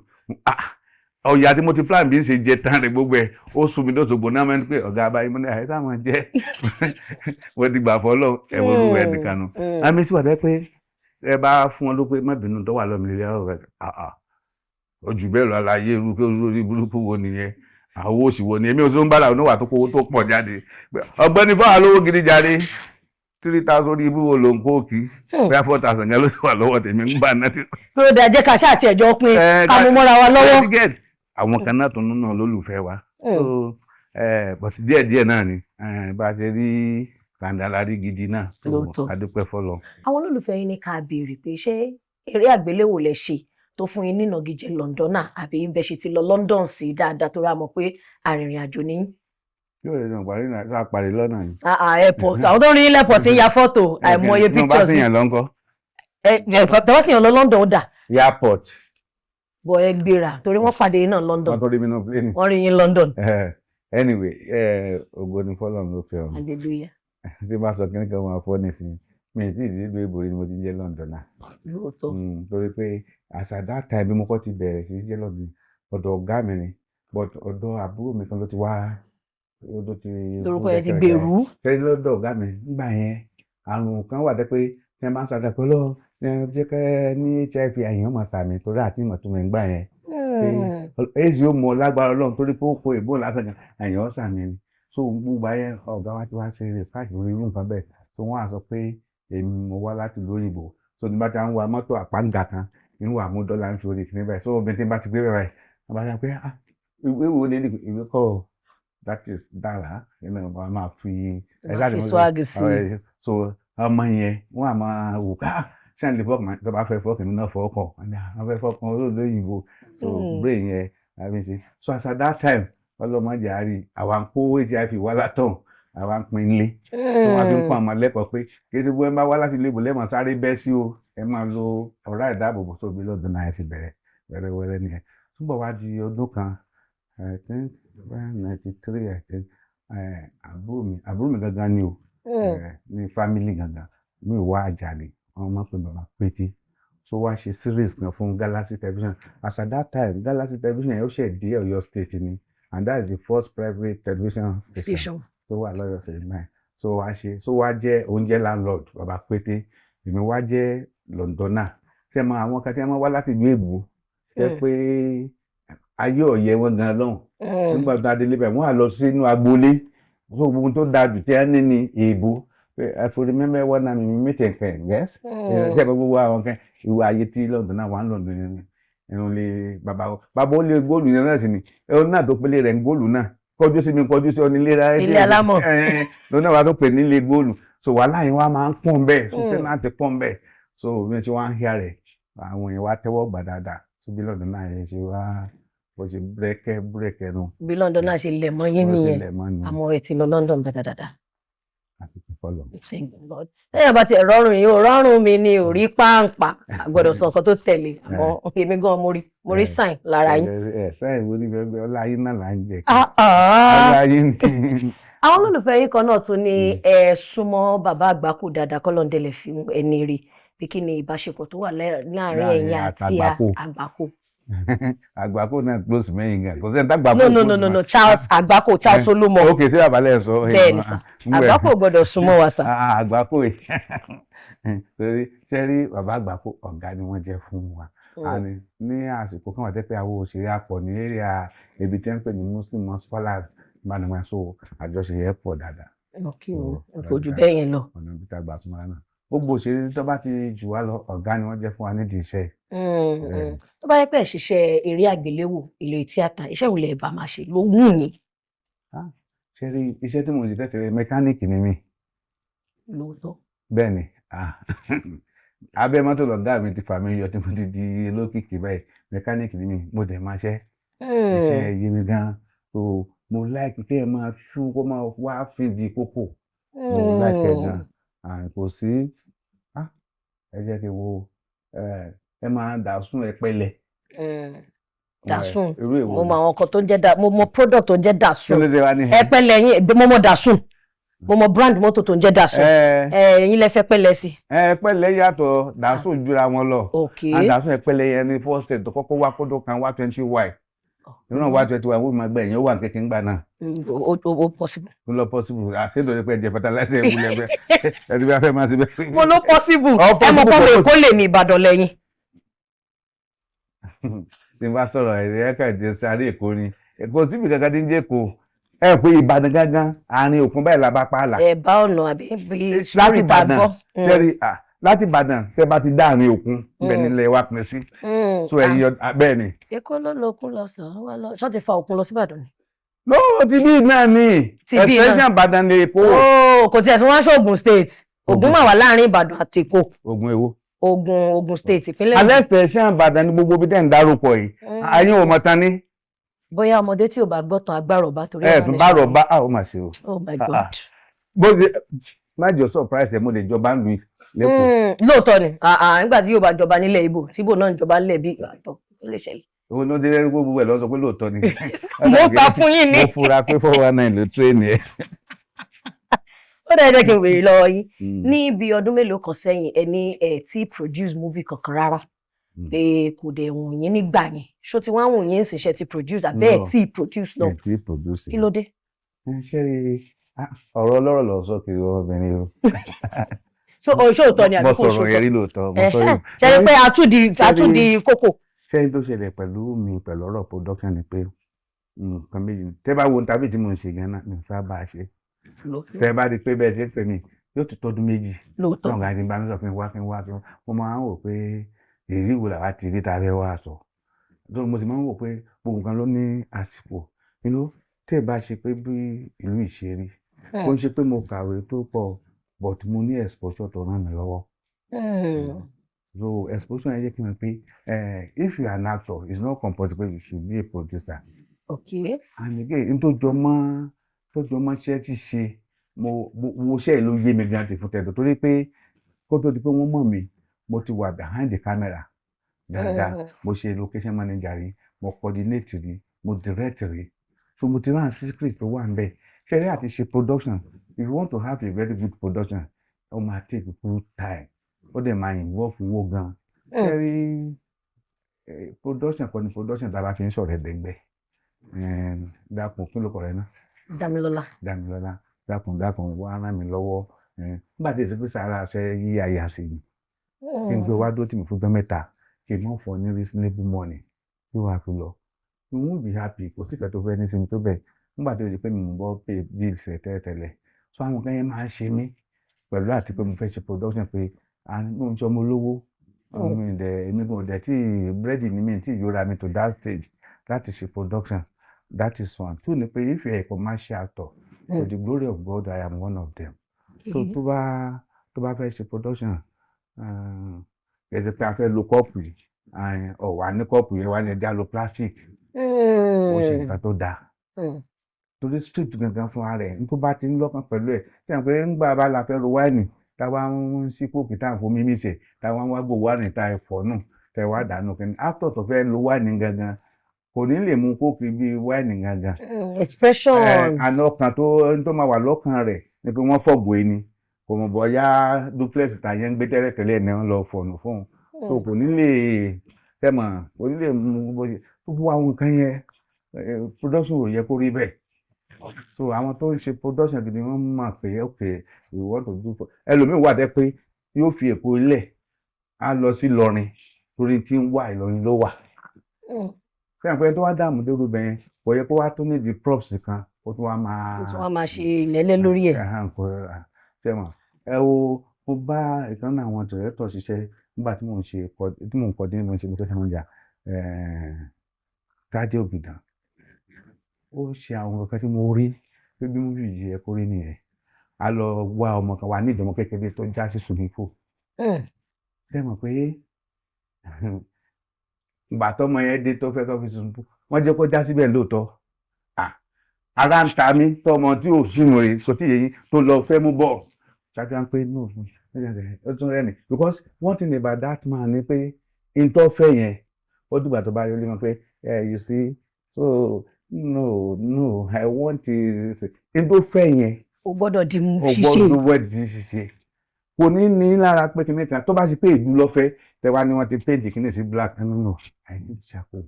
Ọ̀yà tí mo ti plan bí n ṣe jẹ tán rẹ̀ gbogbo ẹ̀, ó sún mi lọ́sọ̀gbọ̀n náà mẹ́rin pé ọ̀gá abáyé mo ní àyè táwọn jẹ́ mo ti gbà fọ́ lọ ẹ̀wọ̀n olúwa ẹ̀ nìkan nu. Àmì sí wàdẹ́ pé ẹ bá fún wọn ló pé má bínú tó wà lọ́mọ ilé ọ̀rọ̀ rẹ̀. Ojú bẹ́ẹ̀ lọ àlàyé irú pé olórí burúkú wo nìyẹn, àwọn owó òsì wo ni? Èmi ò tó ń bára oníwà tó kówó tó pọ̀ jáde. Ọ̀gbẹ́ni fáwọn lówó gidi jáde, 3,000, orí ibú wo ló ń kó kí? Bóyá 4,000 gan ló sì wà lọ́wọ́ tèmi ń gbà náà. Pé ó dáa, jẹ́ ká ṣáà tiẹ̀ jọ pín, ká mú mọ́ra wa lọ́wọ́. Get àwọn kan náà tó nínú olólùfẹ́ wa. So but díẹ̀ díẹ̀ náà ni bá a ṣe rí kàńdàlárí gidi náà. So Lóòótọ́. a dúpẹ́ fọ́lọ́run. Àwọn olólùfẹ́ yín ní ká béèrè pé, ṣé eré àgbéléwò lẹ ṣe tó fún yín nínà gíjẹ Londoner, àbí bẹ ṣe ti lọ London sí dáadáa, tó rà mọ̀ pé arìnrìn àjò ní yín? Yóò lè dùn parí náà, sáà parí lọ́nà yìí. Ah, ah, airport, àwọn tó ń rí yín l'airport ń ya fọ́tò, àìmọye Ní wọ́n bá pictures. sì yàn lọ́nkọ́. Ẹ ẹ, tọ́wọ́ sì yàn lọ London, ó dà. Airport. Bọ̀ ẹ gbéra torí wọ́n pàdé yín náà London. Wọ́n tó rí mi nínú plane. Wọ́n rí yín London. Anyway, ògo ni fọ́lọ́run lókè ọ̀run. Hallelujah. Tí bá sọ kíní kan, máa fọ́ nísìnyí, mi ì tí ì dé ìlú èbó rí ni mo ti ń jẹ́ Londoner. Lóòótọ́. Torí pé as at that time bí mo kọ́ ti bẹ̀rẹ̀ sí í jẹ́ London, ọ̀dọ̀ ọ̀gá mi ni, but ọ̀dọ̀ àbúrò mi kan ló ti wá, ló ti Lórúkọ yẹn ti gbèrú. Fẹ́ẹ́ lọ́dọ̀ ọ̀gá mi nígbà yẹn, àrùn kan wà dé pé tí wọ́n bá ń sàdá pé lọ́ jẹ́ kẹ́ ní HIV, àyàn máa sàmì torí àti ìmọ̀ tó mi ń gbà yẹn pé èsì ó mọ lágbára Ọlọ́run, torí pé ó kó ìbò lásán kan, àyàn sàmì ni. So gbogbo ayé ọ̀gá wa ti wá ṣe research lórí irú nǹkan bẹ́ẹ̀, so wọ́n á sọ pé èmi mo wá láti ìlú òyìnbó. So ní bá ti ń wa mọ́tò àpáǹgà kan, ń wà mú dọ́là ń fi orí kìíní báyìí, so obìnrin tí ń bá ti gbé báyìí, wọ́n bá yà pé, "Ah, ìwé wo lè ìwé kọ́ ọ?" That is dára nínú wọn máa fi Ẹ máa fi swag sí i. So ọmọ yẹn, wọ́n á máa wò ká ṣé à ń lè fọkàn, tó bá fẹ́ fọkàn mi náà fọkàn, wọ́n fẹ́ fọkàn olóòlù òyìnbó. So brain yẹn àbí ṣe. So as at that time, ọlọ́mọdé àárí àwa ń kó HIV wá látọ̀, àwa ń pín lé tó wọ́n fi ń kọ́ àwọn lẹ́kọ̀ọ́ pé kí ẹ bá wá láti ilé ìbò lẹ́mọ̀ sáré bẹ́ sí o, ẹ máa lo ọ̀rá ìdáàbòbò. Tó bí lọ́dún náà ẹ sì bẹ̀rẹ̀ wẹ́rẹ́wẹ́rẹ́ nìyẹn. Túbọ̀ wá di ọdún kan, I think 93, I think, àbúrò mi gangan ni o, ní family gangan mi wá àjàlè, wọn máa ń pè bàbá Pété. So wá ṣe series kan fún Galaxy Television. As at that time, Galaxy Television yẹn ó ṣẹ̀ dé Ọ̀yọ́ State ni, and that is the first private television station tó wà lọ́yọ̀ state náà. So wá ṣe, so wá jẹ́ oúnjẹ landlord bàbá Pété, èmi wá jẹ́ Londoner. Ṣé mọ àwọn kan tí wọ́n wá láti ìlú èbó jẹ́ pé ayé ọ̀yẹ́ wọn gan lọ́hùn? Nígbà tó adélé bẹ̀, wọ́n á lọ sínú agboolé, so gbogbo tó dáa jù tí wọ́n ní ní èèbó ẹ̀fọ́rí mẹ́mẹ́ wọ́n náà mi mẹ́tẹ̀ kẹ̀ gẹ́s. Ṣé gbogbo àwọn kan ìwà ayé tí London náà wà ń London ní ẹnu lé bàbá bàbá ó lé góòlù yẹn náà sì ni ẹ̀hún náà tó pélé rẹ̀ ń góòlù náà kọjú sí mi, kọjú sí ọ nílé rẹ̀. Ilé alámọ̀. Lónà wa tó pè nílé góòlù. So wàhálà yẹn wá máa ń pọ̀n bẹ́ẹ̀, so tenant pọ̀n bẹ́ẹ̀. So bí wọ́n ṣe wá ń híà rẹ̀, àwọn èèyàn wá tẹ́wọ́ gbà dáadáa. So bí London náà yẹn ṣe wá bó ṣe búrẹ́kẹ́ búrẹ́kẹ́ nù. Bí London náà ṣe lẹ̀ mọ́ yín Bó ṣe nìyẹn. lẹ̀ mọ́ nù. Àmọ́ ẹ ti lọ London dáadáa. Àti tó fọlọ. Thank God. Lẹ́yìn bá tiẹ̀ rọrùn yìí, ò rọrùn mi ni ò rí pàǹpà, àgbọ́dọ̀ sọ nǹkan tó tẹ̀lé. Àmọ́ èmi gan mo rí sign lára yín. Ẹ sáyẹn wo ni bẹ́ẹ̀, ọlá yín náà là ń jẹ. Ah, ah. Ọlá yín ni. Àwọn olólùfẹ́ yín kan náà tún ní ẹ súnmọ́ bàbá Àgbákò dáadáa, kọ́lọ́ndẹ̀lẹ̀ fi ẹni rí bí. Kí ni ìbáṣepọ̀ tó wà láàrin Láàrin ẹ̀yin àti àtàgbákò. Àgbákò? Àgbákò náà close mẹ́yìn gan, kò sẹ́ni tágbákò. No, no, no, no, no, Charles Àgbákò, Charles Olúmọ. Ok, sí bàbá lẹ́yìn sọ. Bẹ́ẹ̀ ni sà, Àgbákò gbọ́dọ̀ súnmọ́ wa sà. Àgbákò yìí, torí ṣe rí bàbá Àgbákò, ọ̀gá ni wọ́n jẹ́ fún wa. And ní àsìkò kan wà tẹ́ pé àwọn òṣèré apọ̀ ní area ibi tí wọ́n ń pè ní Muslim scholars gbanimọ̀, so àjọṣe yẹn pọ̀ dáadáa. Ok o, kò jù bẹ́ẹ̀ yẹn lọ. Ọ̀nà ibi tá a gbà súnmọ́ra náà, gbogbo òṣèré tó bá ti jù wá lọ, ọ̀gá ni wọ́n jẹ́ fún wa nídìí iṣẹ́. Tó bá yẹ pé ẹ ṣiṣẹ́ eré àgbéléwò, ilé tíátà, iṣẹ́ wo lẹ bá máa ṣe ló wù yín? Ṣe rí iṣẹ́ tí mo ń ṣe tẹ́tẹ̀rẹ̀, mẹkáníìkì ni mí. Lóòótọ́? Bẹ́ẹ̀ ni. Abẹ́ mọ́tò lọ̀gá mi ti fà mí yọ tí mo ti di olókìkí báyìí. Mẹkáníìkì ni mí, mo dẹ̀ máa ṣẹ́ iṣẹ́ yé mi gan. So mo like kí ẹ máa tú kó máa wá fìdí kókò, mo like ẹ gan. And kò sí, ẹ jẹ́ kí n wo, ẹ máa dà sún ẹpẹlẹ. Dàsún. Irú èwo Mo ni? mọ àwọn kan tó ń jẹ́ da, mo mọ product tó ń jẹ́ Kí Dàsún. ló dé wá ní? Ẹpẹlẹ yín, mo mọ Dàsún, mo mọ brand mọ́tò tó ń jẹ́ Dàsún. Ẹ̀yin lẹ fẹ́ pẹ́lẹ́ sí. Ẹpẹlẹ yàtọ̀, dàsún jura wọn lọ. Ok. Dàsún ẹpẹlẹ yẹn ní first set tó kọ́kọ́ wá kódó kan wá 20 y nínú wá 20 y, wọ́n máa gbẹ ẹ̀yìn ó wà kékeré ńgbà náà. O possible. Ó lọ possible, àṣé ìdọ̀rẹ́ pé ẹ̀jẹ̀ fertilizer ìwúlẹ̀ bẹ́ẹ̀ ẹni bí a fẹ́ máa ṣe bẹ́ẹ̀. Mo ló possible. Ó Ẹ mọ̀ possible, pé ọmọ kò Èkó lè mi, Ìbàdàn lẹ́yìn. Tí n bá sọ̀rọ̀ ẹ̀rẹ́ kàdé sáré Èkó ni. Èkó síbi kankan tí ń jẹ́ Èkó. Ẹ pé Ìbàdàn gángan, àárín òkun báyìí la bá pa àlà. Ẹ bá ọ̀nà àbí bí Láti story tá a Ìbàdàn gbọ́. ṣẹ́rí, láti Ìbàdàn, tẹ́ bá ti dá àárín òkun, ibẹ̀ nílẹ̀ wa pín sí. So ẹ̀yin bẹ́ẹ̀ ni. Èkó ló lókun lọ sàn án wá lọ, ṣọ́ ti fa òkun lọ sí Ìbàdàn ni? Lóò ti bí náà ni. Ti bí náà. Extension Ìbàdàn ní Èkó. Ooo, kò tiẹ̀ tí wọ́n á ṣe Ògùn State. Ògùn mà wà láàrin Ìbàdàn àti Èkó. Ògùn èwo? Ògùn State, ìpínlẹ̀ Alẹ́ extension Ìbàdàn ní gbogbo ibi tẹ́ ń dárúkọ yìí. Ayé ò mọ̀ tán ní. Bóyá ọmọdé tí ò bá gbọ́ tán agbára ọba torí Ẹ ọba tún lè bá ṣe. rọ̀ bá a, ó mà ṣe o. Oh my Ah, God. ah. Bó ṣe má jọ surprise ẹ, mo lè jọba ń lu lẹ́kọ̀ọ́. Lóòótọ́ ni. Ah, ah, nígbà tí yóò bá jọba nílẹ̀ Ìgbò, tí Ìgbò náà ń jọba nílẹ̀ bí àtọ̀, ó lè ṣẹlẹ̀. Òun ló dé gbogbo ẹ̀ lọ sọ pé lóòótọ́ ni. Mo ta fún yín ní. Mo fura pé 419 ló train ẹ. Ó dẹ̀ jẹ́ kí n béèrè lọ́wọ́ yín. Ní bí ọdún mélòó kan sẹ́yìn, ẹ ní ẹ tí produce movie kankan rárá, pé kò dẹ̀ wù yín nígbà yẹn. Ṣó ti wá wù yín sì ṣe ti produce àbẹ́ ẹ̀ No. tí produce lọ? Ẹ tí produce. Kí ló dé? Ẹ ṣe rí, ọ̀rọ̀ ọlọ́rọ̀ lọ sọ kiri obìnrin o. So o ṣé òótọ́ ni àbí Mo kò sọ̀rọ̀ yẹn ṣòótọ́? rí lóòótọ́, mo sọ yìí. Ṣe rí pé àtúndì kókò. Ṣé tó ṣẹlẹ̀ pẹ̀lú mi pẹ̀lú ọ̀rọ̀ production ni pé nǹkan méjì ni. Tẹ́ bá wo tàbí tí mo ń ṣe gan-an, mi ò sábà ṣe. Tẹ́ bá rí i pé bẹ́ẹ̀ ṣe ń pè mí, yóò ti tọ́dún 2. Lóòótọ́. Náà gàdí bá mi sọ kí n wá, kí n wá, kí n wá. Mo máa ń wò pé èrí wo làwa ti rí tá a fẹ́ wá sọ. Tó mo sì máa ń wò pé gbogbo nǹkan ló ní àsìkò. Tẹ́ ẹ bá ṣe pé bí ìlú ìṣe rí, kò ń ṣe pé mo kàwé tó pọ̀, but mo ní exposure tó ràn mí lọ́wọ́. So exposure yẹn jẹ́ kí n mọ̀ pé if you are an actor, it's not compulsory pé you should be a producer. And again, n tó jọ mọ́ iṣẹ́ tí ṣe, mo iṣẹ́ yìí ló yé mi gan ti fún tẹ̀dọ̀, torí pé kó tó di pé wọ́n mọ̀ mí, mo ti wà behind the camera dáadáa. Mo ṣe location manager rí, mo coordinate rí, mo direct rí, so mo ti rán secret tó wà níbẹ̀. Ṣẹlẹ̀ àti ṣe production, if you want to have a very good production, ó máa take good time, ó dẹ̀ máa involve owó gan. Ṣẹ́rí production kọ́ ni production tá a bá fi ń sọ̀rọ̀ ẹ̀dẹ́gbẹ́. Dákun, kí ló kọ̀ rẹ náà? Dámilọ́lá. Dámilọ́lá, dákun dákun, wá ràn mí lọ́wọ́. Nígbà tí èsì pé sàrà ṣe yí àyà sí mi, kí n gbé wá dúró tì mí fún ọjọ́ 3, kí n mọ̀ fún ọ ní reasonable money tí wàá fi lọ, you won't be happy. Kò sífẹ̀ẹ́ tó fẹ́ ní sinmi tó bẹ̀ nígbà tó di pé mi ń bọ́ pay bills rẹ̀ tẹ́lẹ̀tẹ́lẹ̀. So àwọn kan yẹn máa ń ṣe mí pẹ̀lú àti pé mo fẹ́ ṣe production, pé mo ń ṣe ọmọ olówó mi dẹ̀, èmi kò dẹ̀ tí búrẹ́dì ní mi tí yóra mi to that stage láti ṣe production. That is one. Two ni pé if you are a commercial actor, to the glory of God, I am one of them. So tó bá fẹ́ ṣe production, kì í ṣe pé a fẹ́ lo kọ́ọ̀pù yìí, ọ̀wà ní kọ́ọ̀pù yẹn wá ní ẹja lo plastic, ó ṣe nǹkan tó dáa, torí script gangan fúnra rẹ̀ ní tó bá ti ń lọ́kàn pẹ̀lú ẹ̀. Ṣé àwọn pé ńgbà bá la fẹ́ ro wáìnì, táwa ń sí Coke, tá à ń fomi mí ṣe, táwa ń wá gbò wáìnì, tá ẹ fọ̀ nù, tẹ wá dànù kí ni, actor tó fẹ́ lo wáìnì gangan kò ní lè mu Coke bíi wáìnì gangan. Expression. Àná ọkàn tó máa wà lọ́kàn rẹ̀ ni pé wọ́n fọ̀gbọ̀ ẹni, kò mọ̀ bọ́yá duplex tàyẹ̀ ń gbé tẹ́lẹ̀tẹ́lẹ̀ ní wọ́n lọ fọ̀nù fún un, so kò ní lè tẹ́mọ̀, kò ní lè mú bó ṣe gbogbo àwọn nǹkan yẹn. Production ò yẹ kó rí bẹ́ẹ̀. So àwọn tó ń ṣe production gidi, wọ́n mọ̀ pé okay, we want to do for ẹlòmíì wà tẹ́ pé yóò fi Èkó ilẹ̀, á lọ sí Ìlọrin, torí tí ń wà Ìlọrin ló wà. Fẹ́ràn pé tó wá dààmú dérú bẹ́ẹ̀, kò yẹ kó wá tó ní di props kan, kó tó wá máa Kó tún wá máa ṣe ìmẹ́lẹ́ lórí ẹ̀. Ṣẹ́wọ̀n ẹ wo, mo bá ìkan náà àwọn director ṣiṣẹ́ nígbà tí mò ń ṣe, tí mò ń kọ́ dín, mò ń ṣe location manager, Tádé Ògìdàn. Ó ṣe àwọn nǹkan tí mo rí pé bí movie yìí yẹ kó rí nìyẹn. A lọ wá ọmọ kan wà ní ìdánwò kékeré tó já sí swimming pool. Ṣé mọ̀ pé ìgbà tọ́mọ yẹn dé tó fẹ́ kọ́ fi swimming pool, wọ́n jẹ́ kó já síbẹ̀ lóòótọ́. Ara ń ta mí tọmọ tí ò súnmọ́ rè, kò tí yẹ yín tó lọ fẹ́ mú bọ̀ ṣáájú pé no, ó tún rẹ́ ni, because one thing about that man ni pé n tó fẹ́ yẹn, ó dìgbà tó bá rí olè mọ̀ pé you see, so no, no, I want it. N tó fẹ́ yẹn O gbọ́dọ̀ di ó ṣíṣe. gbọ́dọ̀ wẹ́ di ṣíṣe. Kò ní ní lára pé kíní kan tó bá ṣe pé ìlú lọ́fẹ́ tẹ́wá ni wọ́n ti paint kíní sí black. No, no, I need charcoal.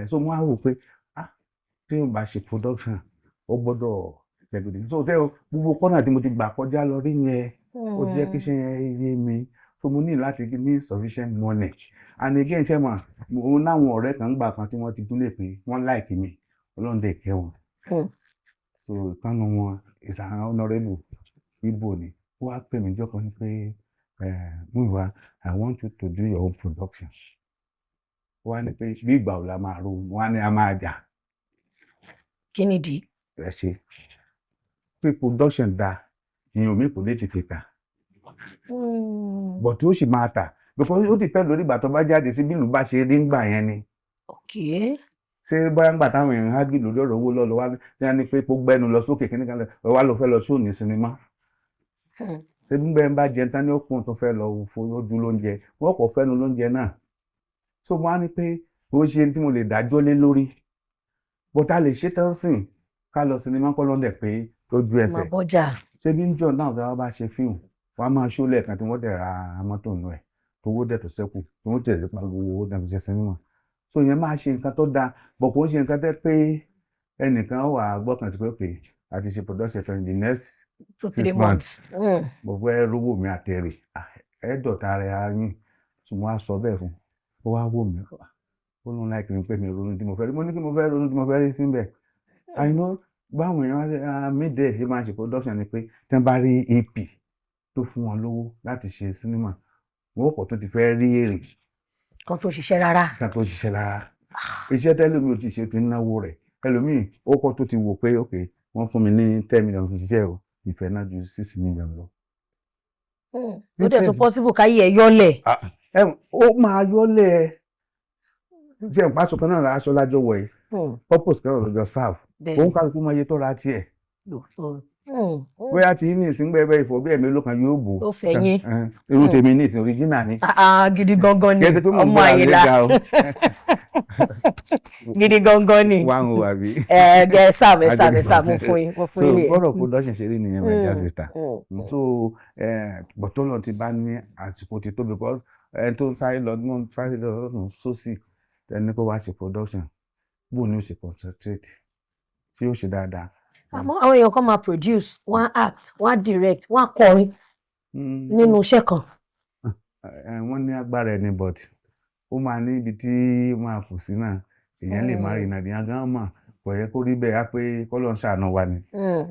So wọ́n á wò pé ah, tí yóò bá ṣe production, ó gbọ́dọ̀ jẹ̀gùdì. So tẹ́ gbogbo kọ́nà tí mo ti gbà kọjá lọ rí yẹn, ó jẹ́ kí ṣe yẹn yé mi. So mo ní láti ní sufficient money. And again, ṣé mà, mo náwọn ọ̀rẹ́ kan gbà kan tí wọ́n ti tún lè pé wọ́n like mi, Ọlọ́run dẹ̀ kẹ́ wọn. So ìkànnì wọn is an honourable, Igbo ni. Ó wá pè mí jọ́ kan ní pé, "Múyìwá, I want you to do your own production." Ó wá ní pé bí ìgbà wo la máa ro? Wọ́n á ní a máa jà. Kí nìdí? Ẹ ṣe pé production da, èèyàn mi kò lè tètè tà, but ó sì máa tà because ó depend lórí ìgbà tó bá jáde sí, bí ìlú bá ṣe rí ńgbà yẹn ni. Ṣé bóyá ńgbà táwọn èèyàn á gbì lórí ọ̀rọ̀ owó lọ́lọ́ wá ní wọ́n ní pé kó gbẹ́nu lọ sókè, kíní kan lọ wá lọ fẹ́ lọ sóò ní sinimá? Ṣé bí bẹ́ẹ̀ bá jẹun tán ní òkun tó fẹ́ lọ fojú lóúnjẹ, wọ́n kò fẹ́nu lóúnjẹ náà. So wọ́n á ní pé ó ṣe tí mo lè dájọ́ lé lórí, but a lè ṣe tán sìn ká lọ sinimá kọ́ lọ́dẹ̀ pé lójú Máa ẹsẹ̀. bọ́jà. Ṣé bí ń jọ náà tí wọ́n bá ṣe fíìmù, wọ́n á máa ṣó lẹ́ẹ̀kan tí wọ́n dẹ̀ ra mọ́tò nù ẹ̀, tówó dẹ̀ tó ṣẹ́kù tí wọ́n tẹ̀lé pa gbogbo owó náà fi ṣe sinimá. So ìyẹn máa ṣe nǹkan tó dáa, but kò ń ṣe nǹkan tẹ́ pé ẹnìkan wà gbọ́kàn sí pé okay, a ti ṣe production for the next 2, 6 3 months. months. Mo fẹ́ rówó mi àtẹ̀rẹ̀ ẹ dọ̀tá rẹ̀ á yín. So mo wá sọ bẹ́ẹ̀ fún un, ó wá wò mí, ó lóun láìpẹ́ mi pé mi ronú tí mo fẹ́ rí. Mo ní kí mo fẹ́ ronú tí mo fẹ́ rí síbẹ̀. I know báwọn èèyàn wá mídẹ̀ ṣe máa ṣe production ni pé tí wọ́n bá rí EP tó fún wọn lówó láti ṣe sinimá, wọn kò tún ti fẹ́ rí èrè Kan tó ṣiṣẹ́ rárá. Kan tó ṣiṣẹ́ rárá. Iṣẹ́ tẹ́lómi ò ti ṣe ti ń náwó rẹ̀, ẹlòmíì ó kọ́ tó ti wò pé ok, wọ́n fún mi ní 10 million fi ṣiṣẹ́ o, ìfẹ́ náà ju 6 million lọ. Ó dẹ̀ tún possible káyé ẹ̀ yọ́lẹ̀. Ó máa yọ́lẹ̀ ẹ. Ṣe ń pàṣọ kan náà, aṣọ lájọ wọ̀ yìí, purpose kan náà lọ́jọ́ serve. Òun kálukú máa yẹ tó ra tiẹ̀. Bóyá tí ní ìsìn gbẹ́bẹ́ ìfọ̀ bí ẹ̀mí ló kan yóò bò. Ó fẹ̀yìn. Irú tèmi ní ìsìn, original ni. Gidi gangan ni. Ọmọ Àyìnlá, gidi gangan ni. Wà ń wò àbí. Ẹ ẹ sáà ẹ sáà ẹ sáà, mo fún yín, mo fún yín. So bọ́rọ̀ production ṣe rí nìyẹn, my dear sister. So bọ̀tọ́lọ̀ ti bá ní àsìkò ti tó, because ẹni tó ń sáré lọ ní ń sáré lọ lọ́nà sósì, ẹni kó wá ṣe production, bó ni ó ṣe concentrate tí ó ṣe dáadáa? Àmọ́ àwọn èèyàn kan máa produce, wọ́n á act, wọ́n á direct, wọ́n á kọrin nínú iṣẹ́ kan. Wọ́n ní agbára ẹni, but ó máa ní ibi tí ó máa kù sí náà, èèyàn lè má rí ìnàdí gan mọ̀. Kò yẹ kó rí bẹ́ẹ̀ á pé kọ́lọ́n ṣàánú wa ni.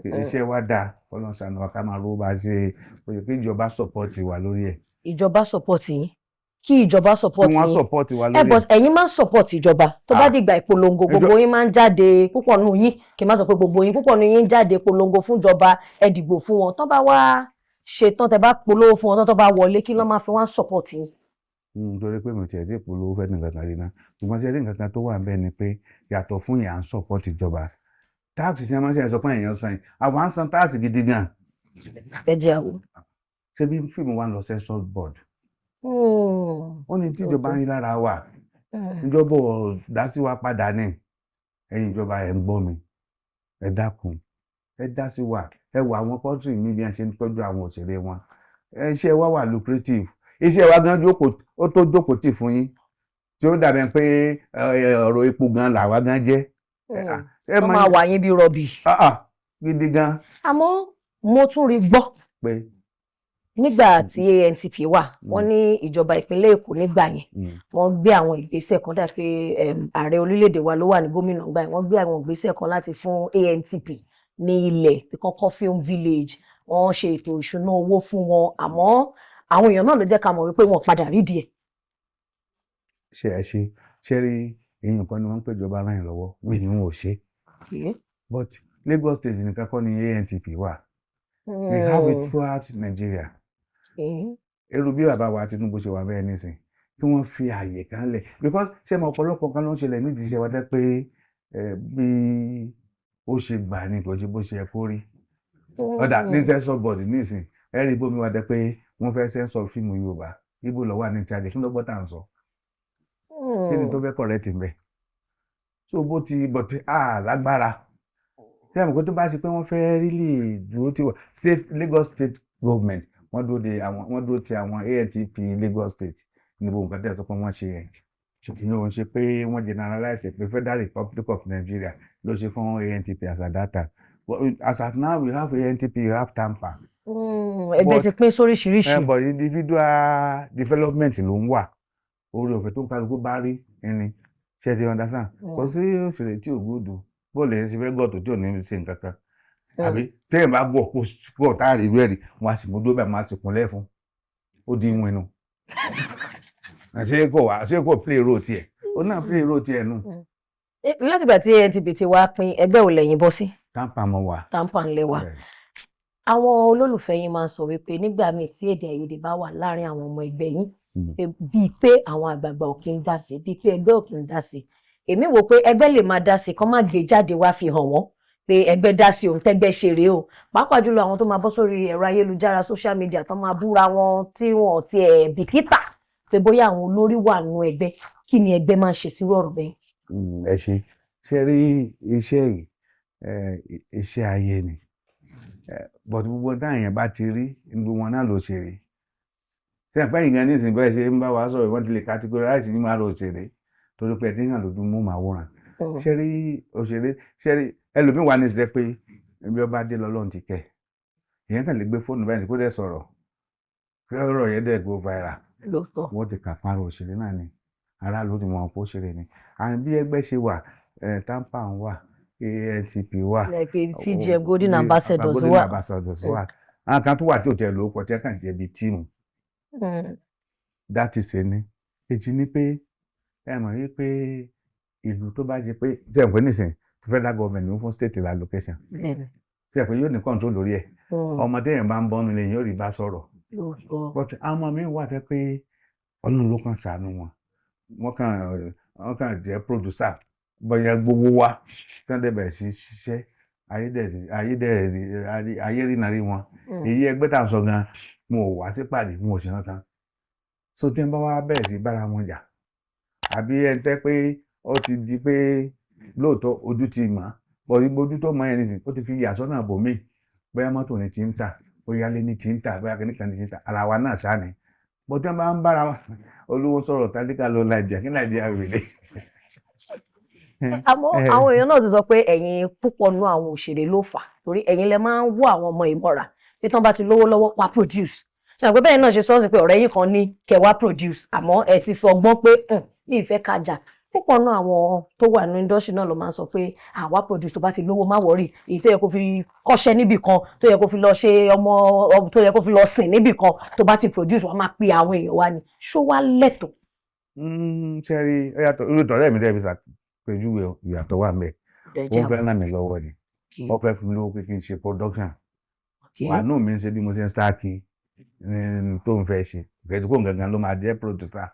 Iṣẹ́ wa dáa, kọ́lọ́n ṣàánú wa ká máa rówó bá ṣe. Ó yẹ kí ìjọba support wa lórí ẹ̀. Ìjọba support yín, kí ìjọba support Kí wọ́n yín. support wa Ẹ lórí but ẹ̀yin máa ń support ìjọba tó bá dìgbà ìpolongo. Gbogbo yín máa ń jáde, púpọ̀ nù yín, kì í má sọ pé gbogbo yín, púpọ̀ nù yín jáde polongo fún ìjọba, ẹ dìbò fún wọn. Tó bá wá ṣe tán, tẹ bá polówó fún wọn tán, tó bá wọlé, kí ló máa fi wá support yín? Torí pé mi ò tiẹ̀ dé ìpolówó fẹ́ nìkan kan rí náà, ṣùgbọ́n ṣe rí nǹkan kan tó wà níbẹ̀ ni pé yàtọ̀ fún yà ń support ìjọba, tax tí wọ́n máa ń ṣe sọ pé èèyàn san yìí, àwọn à ń san tax gidi gan. Ẹ jẹ́ àwọ̀. Ṣé bí fíìmù wa ń lọ censor board, ó ní tíjọba ń rí lára wa, ìjọba ò dá sí wa padà ní. Ẹ̀yin ìjọba, ẹ̀ ń gbọ́ mi, ẹ dákun, ẹ dá sí wa. Ẹ wo àwọn country mi bí wọ́n ṣe ń tọ́jú àwọn òṣèré wọn. Iṣẹ́ wa wà lucrative, iṣẹ́ wa gan jókòó, ó tó jókòó tì fún yín tí ó dàbẹ̀ pé ọ̀rọ̀ epo gan làwa gan jẹ́. Ẹ Wọ́n máa wà yín bí rọ̀bì. Gidi gan. Àmọ́ mo tún rí gbọ́ pé nígbà tí ANTP wà, wọ́n ní ìjọba ìpínlẹ̀ Èkó nígbà yẹn, wọ́n gbé àwọn ìgbésẹ̀ kan dà pé ààrẹ orílẹ̀-èdè wa ló wà ní gómìnà gbà yẹn, wọ́n gbé àwọn ìgbésẹ̀ kan láti fún ANTP ní ilẹ̀ pé kán kọ́ film village. Wọ́n ṣe ètò ìṣúná owó fún wọn, àmọ́ àwọn èèyàn náà ló jẹ́ ká mọ̀ wípé wọ́n padà rídìí ẹ̀. Ṣe ẹ ṣe rí èèyàn kan ni wọ́n ń pèjọba ràn yín lọ́wọ́ mí ni wọn ò ṣe, but Lagos State nìkan kọ́ ni ANTP wà. We have it throughout Nigeria. Èrò bí bàbá wa Tinubu ṣe wà bẹ́ẹ̀ nísìn, kí wọ́n fi àyè kan lẹ̀, because ṣé mo ọ̀pọ̀lọpọ̀ kan ló ń ṣẹlẹ̀ nídìí iṣẹ́ wa tẹ́ pé bí ó ṣe gbà ní kò ṣe bó ṣe yẹ kó rí. Ọ̀dà ní censor board nísìn, ẹ rí bómi wa tẹ́ pé wọ́n fẹ́ censor fíìmù Yorùbá, Ìgbò ló wà ní ìtìjáde. Kí ló gbọ́ tá à ń sọ? Kí ni tó fẹ́ correct ń bẹ̀? So bó ti but a lágbára, ṣé àmọ́ pé tó bá ṣe pé wọ́n fẹ́ really dúró tí wọ́n state, Lagos State government, wọ́n dúró de àwọn, wọ́n dúró ti àwọn ANTP Lagos State ní gbogbo nǹkan tẹ́ ẹ sọ pé wọ́n ṣe yẹn. Ìyẹn ò ń ṣe pé wọ́n generalize pé Federal Republic of Nigeria ló ṣe fún ANTP as at that time. But as at now, we have ANTP, we have TAMPAN. Ẹgbẹ́ ti pín sóríṣiríṣi. But individual development ló ń wà, orí ọ̀fẹ́ tó ń kálukú bá rí ẹni ṣe ti understand. Kò sí òṣèré tí ò gbódò bóòlù ẹ̀ ṣe fẹ́ gọ̀tò tí ò ní ṣe nǹkan kan, àbí téèyàn bá gbọ́ kó gbọ́ tá a rí rẹ́ẹ̀rí, wọn a sì mú dúró bẹ́ẹ̀, máa sì kúnlẹ̀ fún ó di ìwọ̀n inú. Ṣé kò wá, ṣé kò play role tiẹ̀? Ó náà play role tiẹ̀ nù. Látìgbà tí ANTP ti wá pín, ẹgbẹ́ ò lẹ́yìn bọ́ sí? TAMPAN mo wà. TAMPAN lẹ wà. Àwọn olólùfẹ́ yín máa ń sọ wípé nígbà míì tí èdè àìyedè bá wà láàárín àwọn ọmọ ẹgbẹ́ yín, pé bíi pé àwọn àgbààgbà ò kí ń dá sí, bíi pé ẹgbẹ́ ò kí ń dá sí. Èmi wò pé ẹgbẹ́ lè máa dá sí, kán má gbé jáde wá fi hàn wọ́n pé ẹgbẹ́ dá sí, òun tẹ́gbẹ́ ṣe rèé o. Pàápàá jùlọ àwọn tó máa bọ́ sórí ẹ̀rọ ayélujára, social media, tó máa búra wọn tí wọn ò tiẹ̀ bìkítà pé bóyá àwọn olórí wà nínú ẹgbẹ́. Kí ni ẹgbẹ́ máa ń ṣe sírú ọ̀rọ̀ bẹ́ẹ̀? Ẹ ṣe rí iṣẹ́ yìí, iṣẹ́ ayé ni, but gbogbo táwọn èèyàn bá ti rí, gbogbo wọn náà ló ṣeré. Ṣé àpẹ́ yìí gan ní ìsìn bẹ́ẹ̀ ṣe ń bá wa sọ̀rọ̀, wọ́n ti lè categorize ní máa lọ òṣèré torí pé ẹ ti ń hàn lójú mú màwòrán. Ṣé rí òṣèré, ṣé rí ẹlòmíín wà ní ìsìlẹ̀ pé ibi ọba dé lọ́lọ́run ti kẹ́ ìyẹn, kàn lè gbé fóònù báyìí kó dẹ̀ sọ̀rọ̀ kí ọ̀rọ̀ yẹn dẹ̀ go viral. Wọ́n ti kà fún ara òṣèré náà ni, aráàlú ti mọ̀ pé òṣèré ni. And bí ẹgbẹ́ ṣe wà, TAMPAN wà, ANTP wà, like TGM Golden Ambassadors Golden wà. Ambassadors wà. Àwọn kan tó wà tí ò tẹ̀ lórúkọ tí ẹ kàn jẹ́ bíi team. That is ẹni èjì ni pé ẹ mọ̀ wípé ìlú tó bá jẹ pé tí ẹ pé nísìn, federal government ló ń fún state allocation, tí ẹ pé yóò ní control lórí ẹ̀. Ọmọ téèyàn bá ń bọ́nu lè yóò rí bá sọ̀rọ̀, but àwọn ọmọ mi wà tẹ́ pé Ọlọ́run ló kàn ṣàánú wọn, wọ́n kàn jẹ́ producer, bóyá gbowó wá tí wọ́n dẹ̀ bẹ̀rẹ̀ sí ṣiṣẹ́, ayé ayé rí nàrí wọn. Èyí ẹgbẹ́ tá à ń sọ gan, wọn ò wá sí pàdé, wọn ò ṣe kankan. So tí wọ́n bá wá bẹ̀rẹ̀ sí bára wọn jà, àbí ẹni tẹ́ pé ó ti di pé lóòótọ́ ojú ti mọ̀ ọ́, ojú tó mọ̀ yẹn nìsín, ó ti fi yà sọ́nà bòmíì, bóyá mọ́tò ní ti ń tà, bóyá ilé ní ti ń tà, bóyá kìnnìkan ní ti ń tà, ara wa náà ṣáà ni. Bó tí wọ́n bá ń bára wọn, olówó sọ̀rọ̀, tálíkà ló Nàìjíríà, kí Nàìjíríà wèrè. Àmọ́ àwọn èèyàn náà ti sọ pé ẹ̀yin, púpọ̀ nú àwọn òṣèré ló fà á, torí ẹ̀yin lẹ máa ń wọ́ àwọn ọmọ ìmọ̀ra pé tí wọ́n bá ti lówó lọ́wọ́, wá produce. Ṣe àpé bẹ́ẹ̀ náà ṣe sọ́ọ́sì pé ọ̀rẹ́ yín kan ní kẹ́ wá produce, àmọ́ ẹ ti fi ọgbọ́n pé mi ì fẹ́ kájà. Púpọ̀ nú àwọn tó wà ní industry náà ló máa ń sọ pé àwa produce, tó bá ti lówó, má worry, èyí tó yẹ kó fi kọ́ṣẹ́ níbì kan, tó yẹ kó fi lọ ṣe ọmọ, tó yẹ kó fi lọ sìn níbì kan, tó bá ti produce, wàá máa pe àwọn èèyàn wá ni. Ṣó wá lẹ́tọ̀ọ́? Ṣe rí, ó yàtọ̀. Irú tọ̀rẹ́ mi dẹ́ fi ṣàpèjúwe, ìyàtọ̀ wà ńbẹ̀. Ó fẹ́ ràn mí lọ́wọ́ ni, ó fẹ́ fún mi lówó pé kí n ṣe production. Wàánù mi ń ṣe bí mo ṣe ń sáàkì tó ń fẹ́ ṣe kẹ́tù kó gangan ló máa jẹ́ producer.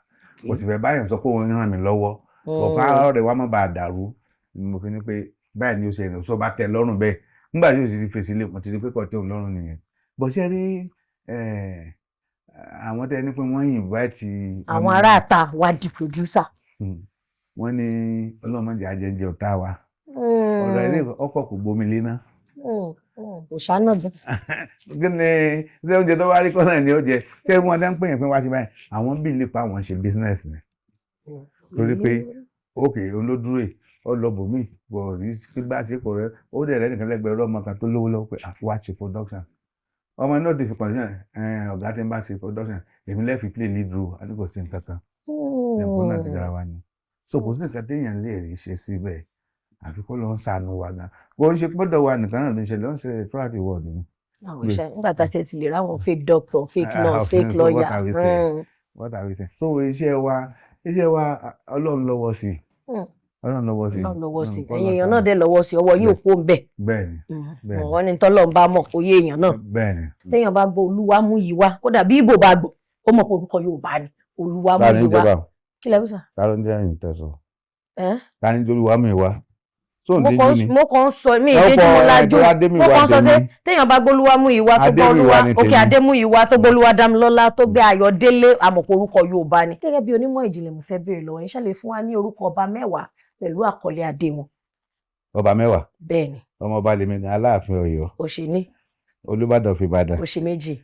Kò sì fẹ́ báyìí sọ pé òun ràn mí lọ́wọ́ ọ̀pá ọ̀rẹ́ wa má bàa dàrú ni mo fi ní pé báyìí ni ó ṣe rìn, sọ bá tẹ́ lọ́rùn bẹ́ẹ̀. Nígbà tí ó sì ti fèsì lé, mo ti rí pé kò tẹ́ òun lọ́rùn nìyẹn. Bó ṣe rí àwọn tẹ́ ní pé wọ́n invite àwọn aráàta wá di producer. Wọ́n ní ọlọ́mọdé ajẹjẹ ọ̀tá wa, ọ̀rọ̀ ilé ọkọ̀ kò gbomi lé ná. Kò ṣáná gan. Kí ni ṣé oúnjẹ tó bá rí kọ́nà ni ó jẹ? Ṣé wọ́n dá ń pè yẹn pé wá sí báyìí, àwọn bí lè pa àwọn ṣe business ni, torí pé ókè olódúró yìí, ó lọ bòmíì bọ̀ rí kí bá ṣe kọ̀ rẹ, ó dẹ̀ rẹ́ nìkan lẹ́gbẹ̀ẹ́ ọmọ kan tó lówó lọ́wọ́ pé wá ṣe production. Ọmọ náà ti fi condition, ọ̀gá tí ń bá ṣe production, èmi lẹ́ẹ̀ fi play lead role, àti kò sí nǹkan kan, ẹ̀kọ́ náà ti dára wa ni. So kò sí nǹkan téèyàn lè rí ṣe síbẹ̀, àfi kó lọ ń ṣàánú wa gan. Kò ń ṣe gbọ́dọ̀ wa nìkan náà ló ń ṣẹlẹ̀, ó ń ṣẹlẹ̀ throughout the world ni. Àwọn iṣẹ́ nígbà tá a ti lè ráwọn fake doctor, fake nurse, fake So what lawyer. are we saying? What are we saying? So iṣẹ́ wa, Ọlọ́run lọ́wọ́ sí i. Ọlọ́run lọ́wọ́ sí i. Ọlọ́run lọ́wọ́ sí i. Kọ́ Ẹ̀yin lọ èèyàn ṣàánú. náà dẹ̀ lọ́wọ́ sí i, ọwọ́ yóò kó ń bẹ̀. Bẹ́ẹ̀ni. Wọ́n ní tọ́lọ́run bá mọ̀, kó yé èèyàn náà. Téèyàn bá gbọ́ Olúwamúyìwá, kódà bí Ìgbò bá gbọ́, ó mọ̀ pé orúkọ Yorùbá ni. Ta ni Olúwamúyìwá. ìjọba? Kí lẹ wí sà? Ta ló ń jẹ́ ẹ̀yìn tẹ̀sán? Ẹ́? Ta ni Olúwamúyìwá tó ń Mo díjú kàn ni? Mo kàn ń sọ mí Ọ̀pọ̀ ìdíjú mo lajú. ẹ̀ẹ́dọ́ Adémíwá Mo kàn ń sọ pé tèmi. téèyàn bá gbọ́ Olúwamúyìwá, tó gbọ́ Adémíwá Olúwa ni òkè tèmi. Adémúyìwá, tó gbọ́ Olúwadámilọ́lá, tó gbé Ayọ̀délé, àmọ̀pọ̀ orúkọ Yorùbá ni. Gẹ́gẹ́ bí onímọ̀ ìjìnlẹ̀, mo fẹ́ béèrè lọ́wọ́ yín, ṣé lè fún wa ní orúkọ ọba 10 pẹ̀lú àkọlé adé wọn? Ọba 10? Bẹ́ẹ̀ ni. Ọmọ ọba lèmi ní, Aláàfin Ọ̀yọ́. Òṣèní. Olúbàdàn of Ìbàdàn. Òṣè 2.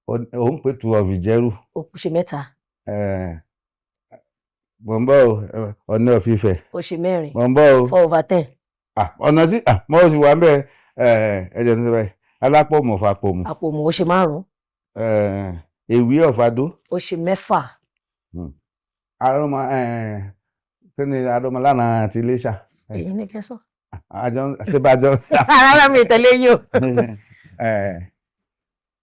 Òun pè tu of Ìjẹ̀rù. Òṣè 3. Mọ̀ ń bọ̀ o, Ọ̀ọ̀ni of Ifẹ̀. Òṣè 4. Mọ̀ ń bọ̀ o. 4 over 10. Ah, ọ̀nà tí mo sì wà ń bẹ̀, ẹ jẹ́ ní báyìí. Alápòmù of Àpòmù. Àpòmù, ó ṣe márùn. Èwí of Adó. Ó ṣe mẹ́fà. Arọmọ, kí ni Arọmọlànà àti Iléṣà? Èyí ní kẹsàn. Àjọ ṣé bá jọ. Rárá, mi tẹ̀lé yín o.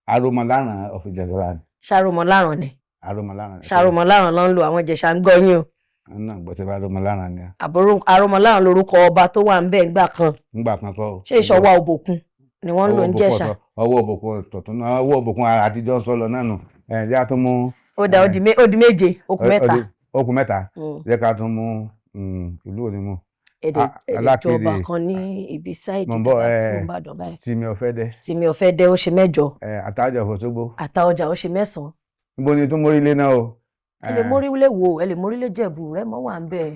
Arọmọlànà of Ìjẹ̀ṣà. Ṣàròmọláràn ni. Arọmọlànà. Ṣàròmọláràn ló ń lo, àwọn Ìjẹ̀ṣà ń gbọ́ yín o. Náà gbọ́ tí bá Arọmọlànà ni. Àbúrò Arọmọláràn lorúkọ ọba tó wà ń bẹ̀ ńgbà kan. Ńgbà kan kọ́ o. Ṣé ìṣọwọ́ Òbòkun ni wọ́n ń lò ń Jẹ̀ṣà? Ọwọ́ òbòkun tọ̀tún náà, ọwọ́ òbòkun àtijọ́ sọ lọ náà nù. Ẹ̀ jẹ́ ká tún mú. Ó dà, ó di méje, ó kù mẹ́ta. Ó kù mẹ́ta. Jẹ́ ká tún mú ìlú òní mú. Ẹ̀dẹ̀ Alákèrè. ìjọba kan ní ibi side Mo ń bọ̀, Ìbàdàn báyìí. Tìmí Ọ̀fẹ́dẹ. Tìmí Ọ̀fẹ́dẹ, ó ṣe mẹ́jọ. Àtàjọ Òṣogbo. Àtaọjà, ó ṣe mẹ́sàn-án. Níbo ni tó mórí lé náà o? Ẹ lè mórílé wo, ẹ lè mórílé Jẹ̀bú, Rẹ́mọ wà ń bẹ̀,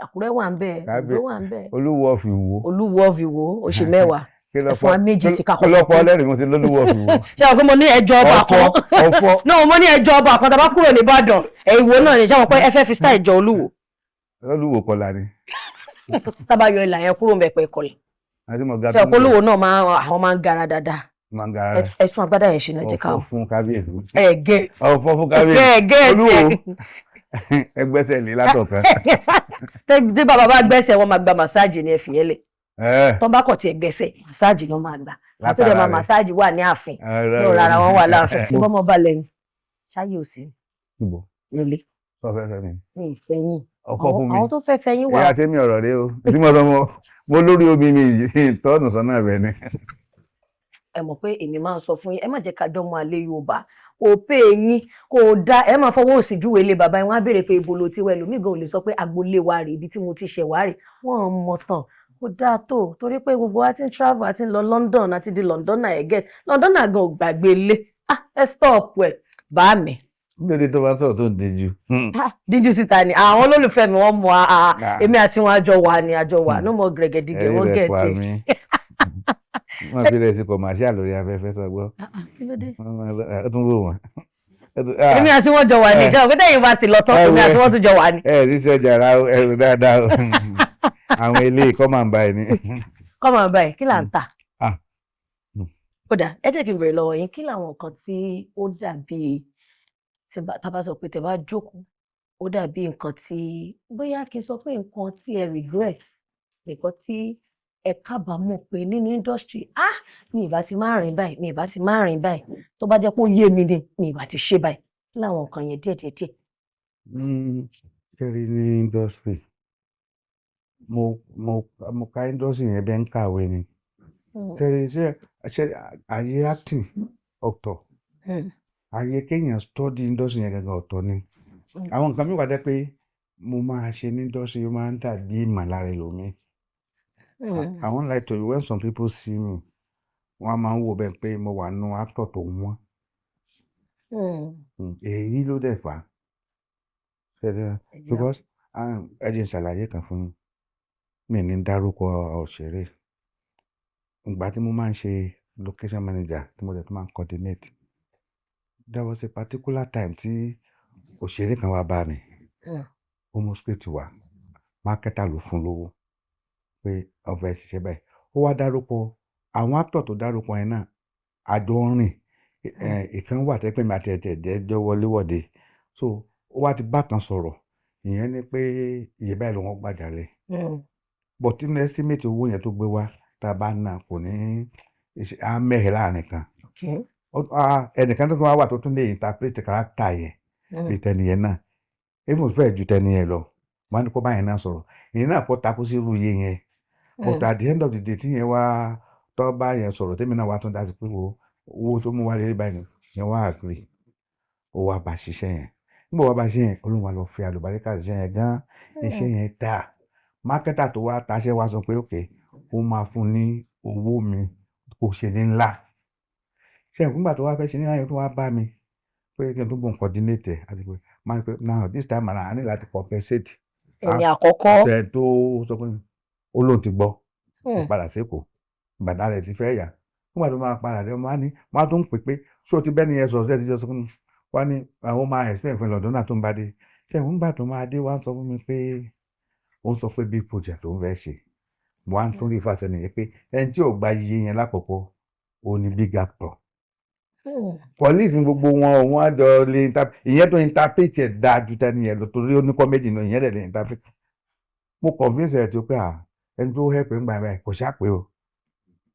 Àkúrẹ́ wà ń bẹ̀, Oǹdó wà ń bẹ̀. Olúwo of Ìwó. Olúwo of Ìwó, ó ṣe mẹ́wàá. Ẹ fún wa méjì sí kakọ. Kọlọpọ ọlẹ́rìí mo ti lólúwo of Ìwó. Ṣé àwọn pé mo ní ẹjọ́ ọba kan? Ọ̀fọ̀. No, mo ní ẹjọ́ ọba kan tá a bá kúrò ní Ìbàdàn, ẹ̀ Ìwó náà ni. Ṣé àwọn pé ẹ fẹ́ fi style jọ Olúwo? Olúwo kọlà ni. Tá a bá yọ ìlà yẹn kúrò ń bẹ̀ pẹ̀ kọlà. Àti mo ga. Ṣé àwọn pé Olúwo náà máa, àwọn máa ń gara dáadáa? Máa ń gara. Ẹ tún agbádá yẹn ṣe náà, jẹ́ ká Ọ̀fọ̀ fún kábíyèsí. ẹ gẹ́. Ọ̀fọ̀ fún kábíyèsí. Ẹ gẹ́. Olúwo, ẹgbẹ́sẹ̀ lé látọ̀kan. Tí bàbá bá gbẹ́sẹ̀, wọn máa gba massage ní ẹ̀fìn yẹn lẹ̀. Tọ́ bá kọ̀ tiẹ̀ gbẹ́sẹ̀, massage ló máa gbà. Àti tó dẹ̀ máa massage wà ní ààfin ní rárá, wọn wà láàfin. Tí bọ́mọ bá lẹ́yìn ṣáyé ò sí nílé. Sọ fẹ́ fẹ́ mi. Ní ìfẹ́ yín. Ọkọ fún mi. Àwọn tó fẹ́ fẹ́ yín wà. Ìyá tèmi, ọ̀rọ̀ rẹ o tí mo sọ mo lórí omi mi yìí tọ́nù sọ́nà rẹ ni. Ẹ mọ̀ pé èmi máa ń sọ fún yín, ẹ má jẹ́ ká jọmọ àlè Yorùbá kò pé eyín kò dá. Ẹ máa fọwọ́ òsì júwe ilé bàbá yín, wọ́n á béèrè pé ibo lo ti wẹ̀. Lómi gan ò lè sọ pé agboolé wa rè, ibi tí mo ti ṣẹ̀ wá rè. Wọ́n mọ̀ tán kò dáa tó, torí pé gbogbo wa ti ń travel, àti ń lọ London, àti di Londoner. Ẹ get Londoner gan ò gbàgbé ilé. Ah, ẹ stop ẹ bá mi. Nítorí tó bá sọ̀rọ̀ tó ń díjú. Díjú síta ni àwọn olólùfẹ́ mi, wọ́n mọ èmi àti wọn àjọ wà ní àjọ wà, no more gẹ̀gẹ̀dígẹ̀, wọ́n Ẹ̀rí rẹ̀ pa gẹ̀ẹ́tì. mí. Wọ́n fi rẹ̀ sí commercial lórí afẹ́fẹ́ sọgbọ́. Kí ló dé? Ó tún wò wọ́n. Èmi àti wọn jọ wà ní ìjọba pé tẹ̀yìn bá ti lọ tán, èmi àti wọn tún jọ wà ní. Ẹ ní sẹ́jà ra ẹrù dáadáa o. Àwọn ilé ìkọ́ máa ń bá ẹ ní. Kọ́ máa bá ẹ, kí là ń tà? Kódà ẹ jẹ́ kí n bèrè lọ́wọ́ yín, kí làwọn nǹkan tí ó dàbí tí tá bá sọ pé tẹ́ bá jókòó, ó dàbí nǹkan tí, bóyá kí n sọ pé nǹkan tí ẹ regret, nǹkan tí ẹ kábàámọ̀ pé nínú industry, ah, mi ìbá ti máa rìn báyìí, mi ìbá ti máa rìn báyìí, tó bá jẹ́ pé ó yé mi ni, mi ìbá ti ṣe báyìí, kí làwọn nǹkan yẹn díẹ̀ díẹ̀ díẹ̀? Kẹ́rì ní industry, mo ka industry yẹn bẹ́ẹ̀ ń kàwé ni. Kẹ́rì, ṣe àyè acting ọ̀tọ̀, àyè kéèyàn study industry yẹn gangan ọ̀tọ̀ ni. Àwọn nǹkan mi wà dẹ́ pé mo máa ṣe ní industry, ó máa ń dàbí ìmọ̀lára ẹlòmíì. I won't lie to you, when some people see me, wọ́n á máa ń wò bẹ́ẹ̀ pé mo wà nù actor tó wọ́n. Èyí ló dẹ̀ fà á. Because ẹ jẹ́ n ṣàlàyé kan fún yín. Mi ní dárúkọ òṣèré. Ìgbà tí mo máa ń ṣe location manager, tí mo dẹ̀ tún máa ń coordinate, there was a particular time tí òṣèré kan wá bá mi. Ó mú script wá, marketer ló fún lówó pé ó fẹ́ ṣiṣẹ́ báyìí. Ó wá dárúkọ àwọn actor tó dárúkọ yẹn náà, àjọ ń rìn. Ìkan wà tẹ́ pé mi àti ẹ̀ tiẹ̀ jọ wọléwọ̀de. So ó wá ti bá kan sọ̀rọ̀, ìyẹn ní pé iye báyìí ló wọ́n gbà jàre. But nínú estimate owó yẹn tó gbé wá, tá a bá ná kò ní á mẹ́hẹ̀ láàrin kan. Ẹnìkan tó tún wá wà tó tún lè interpret character yẹn bí tẹni yẹn náà, even fẹ́ ju tẹni yẹn lọ. Wọ́n á ní kó bá yẹn náà sọ̀rọ̀, ìyẹn náà kó takú sí irú iye yẹn. But at the end of the day, tí yẹn wá tó bá yẹn sọ̀rọ̀, tèmi náà wá tún dá sí pé wo owó tó mú wá lórí báyìí, yẹn wá agree, ó wá bá ṣiṣẹ́ yẹn. Nígbà wá bá ṣiṣẹ́ yẹn, Olúwa wá lọ fi àlùbáríkà ṣiṣẹ́ yẹn gan. Iṣẹ́ yẹn dáa. Marketer tó wá taṣẹ́ wá sọ pé okay, ó máa fún ní owó mi kó ṣe ní ńlá. Ṣé nígbà tó wá fẹ́ ṣe ní ńlá yẹn, tó wá bá mi pé kí n tó bọ̀ coordinate ẹ̀, àti pé máa ń pé now this time around, a ní láti compensate. Ẹni àkọ́kọ́. Ẹ tó sọ pé ó lóun ti gbọ́, ó padà sékòó, bàtà rẹ̀ ti fẹ́ yà. Nígbà tó máa padà dé, wọ́n á ní wọ́n á tún pè pé ṣé o ti bẹ́ẹ̀ ni yẹn sọ̀rọ̀ sí ẹ ti jọ sọ fún mi. Wọ́n á ní àwọn máa explain fún ẹ lọ́dún náà tó ń bá dé. Ṣé nígbà tó máa dé, wọ́n á sọ fún mi pé ó ń sọ pé big project tó ń fẹ́ ṣe. Mo á tún rí fàṣẹ nìyẹn pé ẹni tí ò gba iye yẹn lákọ̀ọ́kọ́, Ó ní big actor. Colleagues ní gbogbo wọn, òun á jọ lè ìyẹn tó interpret ẹ̀ dáa ju tẹni yẹn lọ, torí ó ní comedy náà, ìyẹn dẹ̀ lè interpret. Mo convince ẹ̀ tó pé à ẹni tó help ẹ̀ ń gbà báyìí kò ṣáà pé o,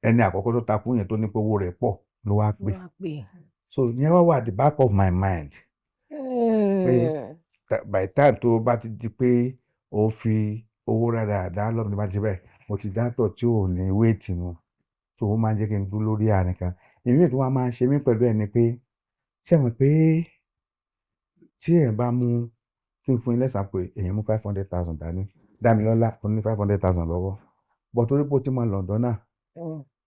ẹni àkọ́kọ́ tó takú yẹn tó ní pé owó rẹ̀ pọ̀ ló wá pé. Wá pè. So ìyẹn wá wà at the back of my mind pé by the time tó bá ti di pé o fi owó rádaràda lọ́mọdé bá ti ṣe bẹ́ẹ̀, mo ti dátọ̀ tí ò ní wait nù. So ó máa ń jẹ́ kí n dúró lórí àárín kan. Èmi tó wá máa ń ṣe mí pẹ̀lú ẹ̀ ni pé, ṣé ẹ mọ̀ pé tí èèyàn bá mú, kí n fún yín lẹ́sàn pé èèyàn mú 500,000 dání, Dámilọ́lá, ó ní 500,000 lọ́wọ́, but torí pé ó ti mọ London náà,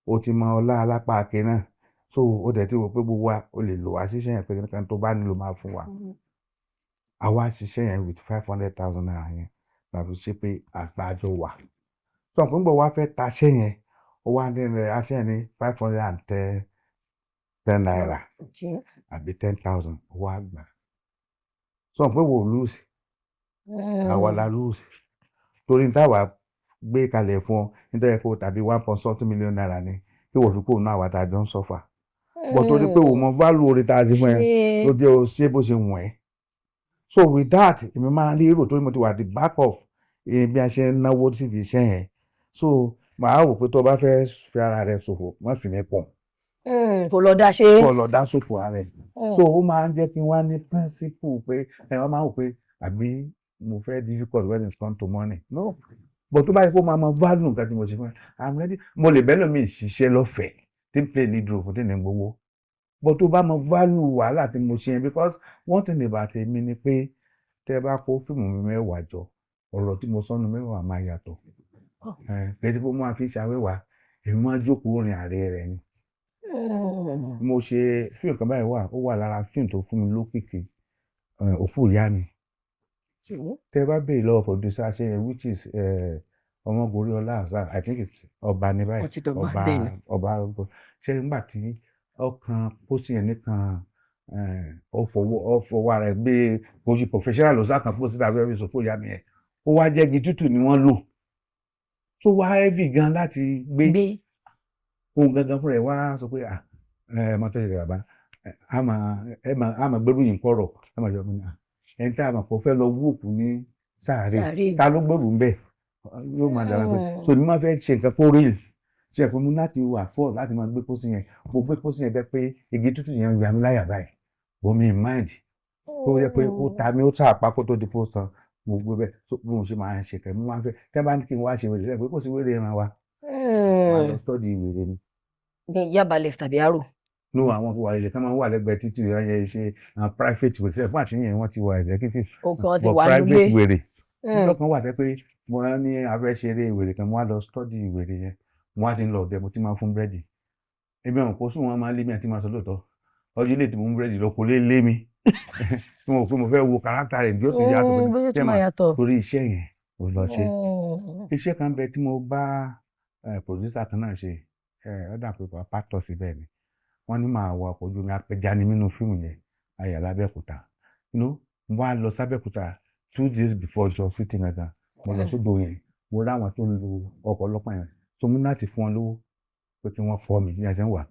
ó ti mọ ọlá alápá ake náà, so ó dẹ̀ ti wò pé gbogbo wa ó lè lò wá síṣẹ́ yẹn, pé nǹkan tó bá nílò máa fún wa. Àwa ṣiṣẹ́ yẹn with ₦500,000 yẹn la fi ṣe pé àgbájọ wà tó àpò ń bọ̀ wá fẹ́ taṣẹ́ yẹn, ó wá ní rẹ̀ aṣẹ́ yẹn ní 510 ten naira àbí 10,000, ó wá gbà sọ pé wò lose, àwa la lose, torí táwa gbé kalẹ̀ fún ọ nítorí pé o tàbí one point something million naira ni kí wọ́n fi kó náà àwa tá a jọ ń suffer, but torí pé o mọ value oore tá a ṣe fún ẹ ló jẹ́ o ṣe bó ṣe wọ̀n ẹ́. So with that, èmi máa ń rí èrò torí mo ti wà at the back of bí a ṣe ń náwó sí ti iṣẹ́ yẹn. So màá wò pé tó o bá fẹ́ fi ara rẹ ṣòfò, má fi mí pọ̀n. Kò lọ dá ṣe. Kó lọ dá ṣòfò ara rẹ. So ó máa ń jẹ́ kí n wá ní principle pé ẹ wọ́n máa ń wò pé àbí mo fẹ́ difficult when it come to money. No, but tó bá yẹ kó máa mọ value nǹkan tí mo ṣe fún ẹ, I'm ready. Mo lè bẹ́ẹ̀ lómi ìṣiṣẹ́ lọ́fẹ̀ẹ́ tí n play lead role fún tí ní gbowó, but tó bá mọ value wàhálà tí mo ṣe yẹn, because one thing about èmi ni pé tẹ́ ẹ bá kó fíìmù mi 10 jọ, ọ̀rọ̀ tí mo sọnù 10 máa yàtọ̀. Kì í ṣe pé mo máa fi ṣàwéwà, èmi máa jókòó rìn àárẹ̀ rẹ̀ ni. Mo ṣe fíìmù kan báyìí wà, ó wà lára fíìmù tó fún mi lókìkí, Òkú Ìyá Mi. Tẹ́ ẹ bá béèrè lọ́wọ́ producer ṣe yẹn, which is Ọmọgorí Ọlá Hassan, I think it's ọba ní báyìí. Ọba ọba ṣe nígbà tí ọkàn pósí yẹn nìkan, ó fọwọ́ ara ẹ̀ gbé, kò ṣe professional ló sákan pósí tàbí ẹbí sọ fún ìyá mi yẹn, ó wá jẹ́ igi tútù ni wọ́n lò tó wá heavy gan láti gbé. Ohun gangan fúnra ẹ̀ wá sọ pé ẹ mọ tó ṣe bàbá, a máa ẹ máa a máa gbẹ́rù yìí kọ̀rọ̀, ẹ máa jọ mí ní ẹni tá a mọ̀ pé ó fẹ́ lọ wú òkú ní sàárè, ta ló gbẹ́rù ń bẹ̀ yóò máa dàgbà pé. So ní máa fẹ́ ṣe nǹkan kó rí ṣe pé mo láti wà fọ́ láti máa gbé pósí yẹn, mo gbé pósí yẹn bẹ́ẹ̀ pé igi tútù yẹn ń ya mi láyà báyìí, but mi mind tó yẹ pé ó ta mi, ó tà apá kó tó di pósí mo gbé bẹ́ẹ̀. So bí mo ṣe máa ń ṣe kẹ́, mo máa ń fẹ́ tẹ́ bá ní kí n wá ṣe wèrè sẹ́yìn pé kò sí wèrè ìran wa, máa lọ study wèrè ni. Ní Yaba left tàbí Aro? No, àwọn wèrè kan máa ń wà lẹ́gbẹ̀ẹ́ títì yẹn, ṣe àwọn private wèrè sẹ́yìn fún àtìyẹn wọ́n ti wà executive. Òkè wọn ti but wà nílé. Private wèrè níjọ́ kan wà tẹ́ pé mo rán ní abẹ́ ṣeré wèrè kan, mo wá lọ study wèrè yẹn, mo wá ti ń lọ ọ̀dẹ, mo ti máa ń fún búrẹ́dì. Èmi àwọn kò sùn, wọn máa ń lé mi àti máa sọ lóòótọ́ ọjọ́ ilé tí mo mú búrẹ́dì lọ kò lè lé mi, tí mo rò pé mo fẹ́ wo character rẹ̀ bí ó ti yàtọ̀. Bóyá ó Ṣé tún máa mà yàtọ̀. Torí iṣẹ́ yẹn ò lọ ṣe. Iṣẹ́ kan bẹ tí mo bá producer kan náà ṣe, ó dà pé pàtó síbẹ̀ ni wọ́n ní màá wọ ọkọ̀ ojú omi, apẹja ni nínú fíìmù yẹn, ayà lábẹ́òkúta. Mo wá lọ sábẹ́òkúta 2 days before jọ shooting gangan. Mo lọ sódò yẹn, mo rí àwọn tó ń lo ọkọ̀ ọlọ́pàá yẹn, so mo ní láti fún wọn lówó pé kí wọ́n kọ́ mi bí a ṣe ń wà.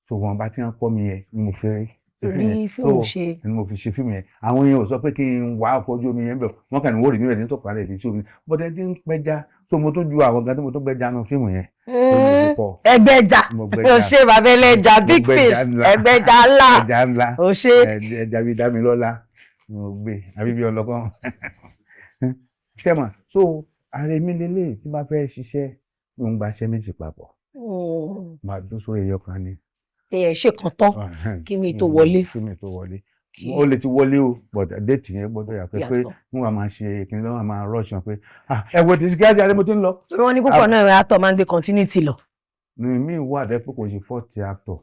So wọn bá tí wọ́n kọ́ mi yẹn ni mo fẹ́ ṣe fíìmù Rí yẹn. fíìmù So ṣe. ni mo fi ṣe fíìmù yẹn. Àwọn yẹn ò sọ pé kí n wá ọkọ̀ ojú omi yẹn bẹ̀, wọ́n kàn ní wọ́n rí mi rẹ̀ ní sọ̀kalẹ̀ ìdí sí omi, but ẹ ti ń pẹja. So mo tún ju àwọn gan tí mo tún gbẹja nu fíìmù yẹn tó ní mo fi kọ́. Ẹgbẹ́ja. Mo O gbẹja. ṣe bàbá ẹlẹ́ja. Mo Big gbẹja fish. Ńlá. Ẹgbẹ́ja ńlá. Ẹja ńlá. O ṣe. Ẹja bíi Dámilọ́lá ni mo gbé àbí bíi ọlọ́kọ́ ṣẹ́mà. So ààrẹ mi lélẹ̀ tí bá fẹ́ ṣiṣẹ́, mo ń gba iṣẹ́ méjì papọ̀, máa dún sórí ẹyọ kan ni. Ẹ ṣe kan tán kí mi tó wọlé. Kí mi tó wọlé. Ó lè ti wọlé o, but date yẹn gbọ́dọ̀ yàtọ̀ pé Yàtọ̀. wọ́n wá máa ṣe kí ni lọ́wọ́ máa rush wọn pé ah, ẹ wo ti kíájà ni mo ti ń lọ. Torí wọ́n ní púpọ̀ náà actor máa ń gbé continuity lọ. Ní mi wà dẹ́ pé kò ṣe 40 actor.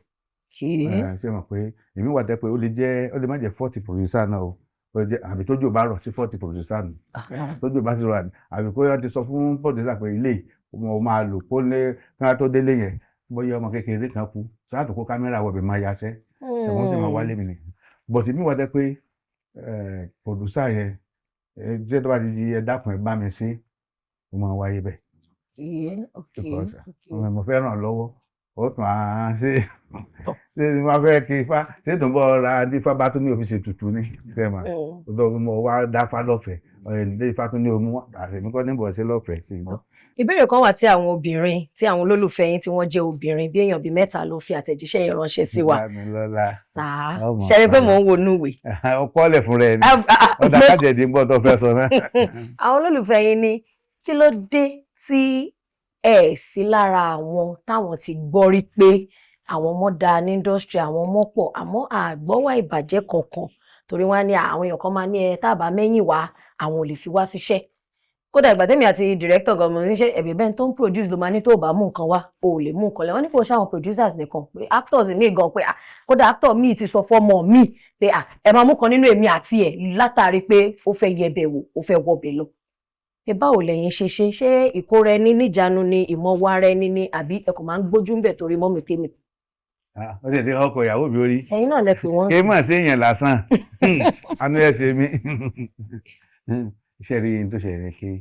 Ṣé mọ̀ pé èmi wà dẹ́ pé ó lè jẹ́, ó lè má jẹ́ 40 producer náà o, ó lè jẹ́ àbí tójò bá rọ̀ sí 40 producer nù, tójò bá ti rọ̀, àbí kó yọ ti sọ fún producer pé ilé mo máa lò kó lé kí wọ́n tó délé yẹn, bóyá ọmọ kékeré kan kú sáà tó kó kámẹ́rà wọ̀bẹ̀ máa yaṣẹ́ ẹ̀wọ̀n sì máa wálé mi ni. But èmi wà dẹ́ pé producer yẹn jẹ́ tó bá ti di ẹ dákun ẹ bá mi ṣe, ó máa wáyé bẹ́ẹ̀ because mo fẹ́ ràn lọ́wọ́. Ó tún á ṣe ṣe ni wọ́n fẹ́ kí ifá ṣé tó ń bọ̀ ra dífá bá tún ní òfin ṣètùtù ní fẹ́ mà tó mo wá dáfá lọ́fẹ̀ẹ́, ọ̀rẹ́ ifá tún ní omi àtẹ̀mí kọ́ níbọ̀ ṣe lọ́fẹ̀ẹ́ sí i. Ìbéèrè kan wà tí àwọn obìnrin, tí àwọn olólùfẹ́ yín tí wọ́n jẹ́ obìnrin, bí èèyàn bíi mẹ́ta ló fi àtẹ̀jíṣẹ́ yẹn ránṣẹ́ sí wa. Dámilọ́lá. Sáà Ọmọ ṣe rí pé kan. Mò ń wo inú ìwé. Ọkọ lẹ̀ fúnra ẹ̀ ni ọ̀dà kájẹ̀dí ń gbọ́ tó fẹ́ sọ náà. Àwọn olólùfẹ́ yín ní kí ló dé tí ẹ sí lára àwọn táwọn ti gbọ́ rí pé àwọn ọmọ dáa ní industry, àwọn ọmọ pọ̀, àmọ́ àgbọ́wà ìbàjẹ́ kankan, torí wọ́n á ní àwọn èèyàn kan máa ní ẹ táàbà mẹ́yìn wá, àwọn ò lè fi wá síṣẹ́. Kódà ìgbà tẹ́mi àti director gan mo ní ṣe ẹ̀bí bẹ́ẹ̀ tó ń produce ló máa ní tó bá mú nǹkan wá, o ò lè mú nǹkan lẹ̀. Wọ́n ní kò ṣe àwọn producers nìkan, pé actors míì gan, pé ah, kódà actor míì ti sọ fọ́mọ míì pé ah, ẹ máa mú kan nínú èmi àti ẹ̀, látàrí pé ó fẹ́ yẹbẹ̀ wò, ó fẹ́ wọbẹ̀ lọ. Ẹ báwo lẹ̀yin ṣe ṣe? Ṣé ìkóra ẹni níjàánu ni, ìmọ̀wọ́ ara ẹni ni, àbí ẹ kò máa ń gbójú ń bẹ̀ torí mọ́mì tèmi? Ó sì ti ọkọ ìyàwó mi orí. Ẹ̀yin náà lẹ pè wọ́n. Kí mọ̀ sí èèyàn lásán, àánú ẹ̀ ṣe mí. Iṣẹ́ rí tó ṣe rẹ̀ kí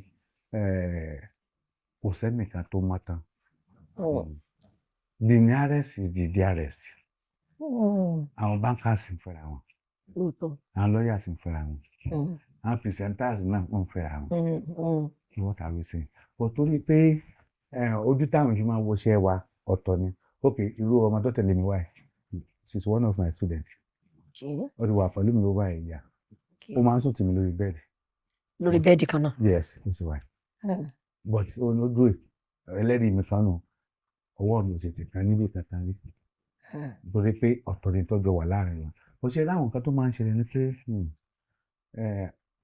kò sẹ́nìkan tó mọ́ tán. The nearest is the dearest. Àwọn bankers ń fẹ́ra wọn. Àwọn lawyers ń fẹ́ra wọn. Àwọn presenters náà ń fẹ́ra wọn. What are we saying? But torí pé ojú táwọn fi máa woṣẹ́ wa ọ̀tọ̀ ni. Ok, irú ọmọ tó tẹ̀lé mi wáyé, she is one of my students. Ó ti wà pẹ̀lú mi over a year. Ó máa ń sùn tì mí lórí bẹ́ẹ̀dì. Lórí bẹ́ẹ̀dì kan náà? Yes, ó sì wà. But olójú ẹlẹ́rìí mi kan nù, ọwọ́ mi ò tètè kan níbi kankan rí, torí pé ọ̀tọ̀ ni tọ́jọ́ wà láàrin wọn. Kò ṣe láwọn nǹkan tó máa ń ṣẹlẹ̀ ní pé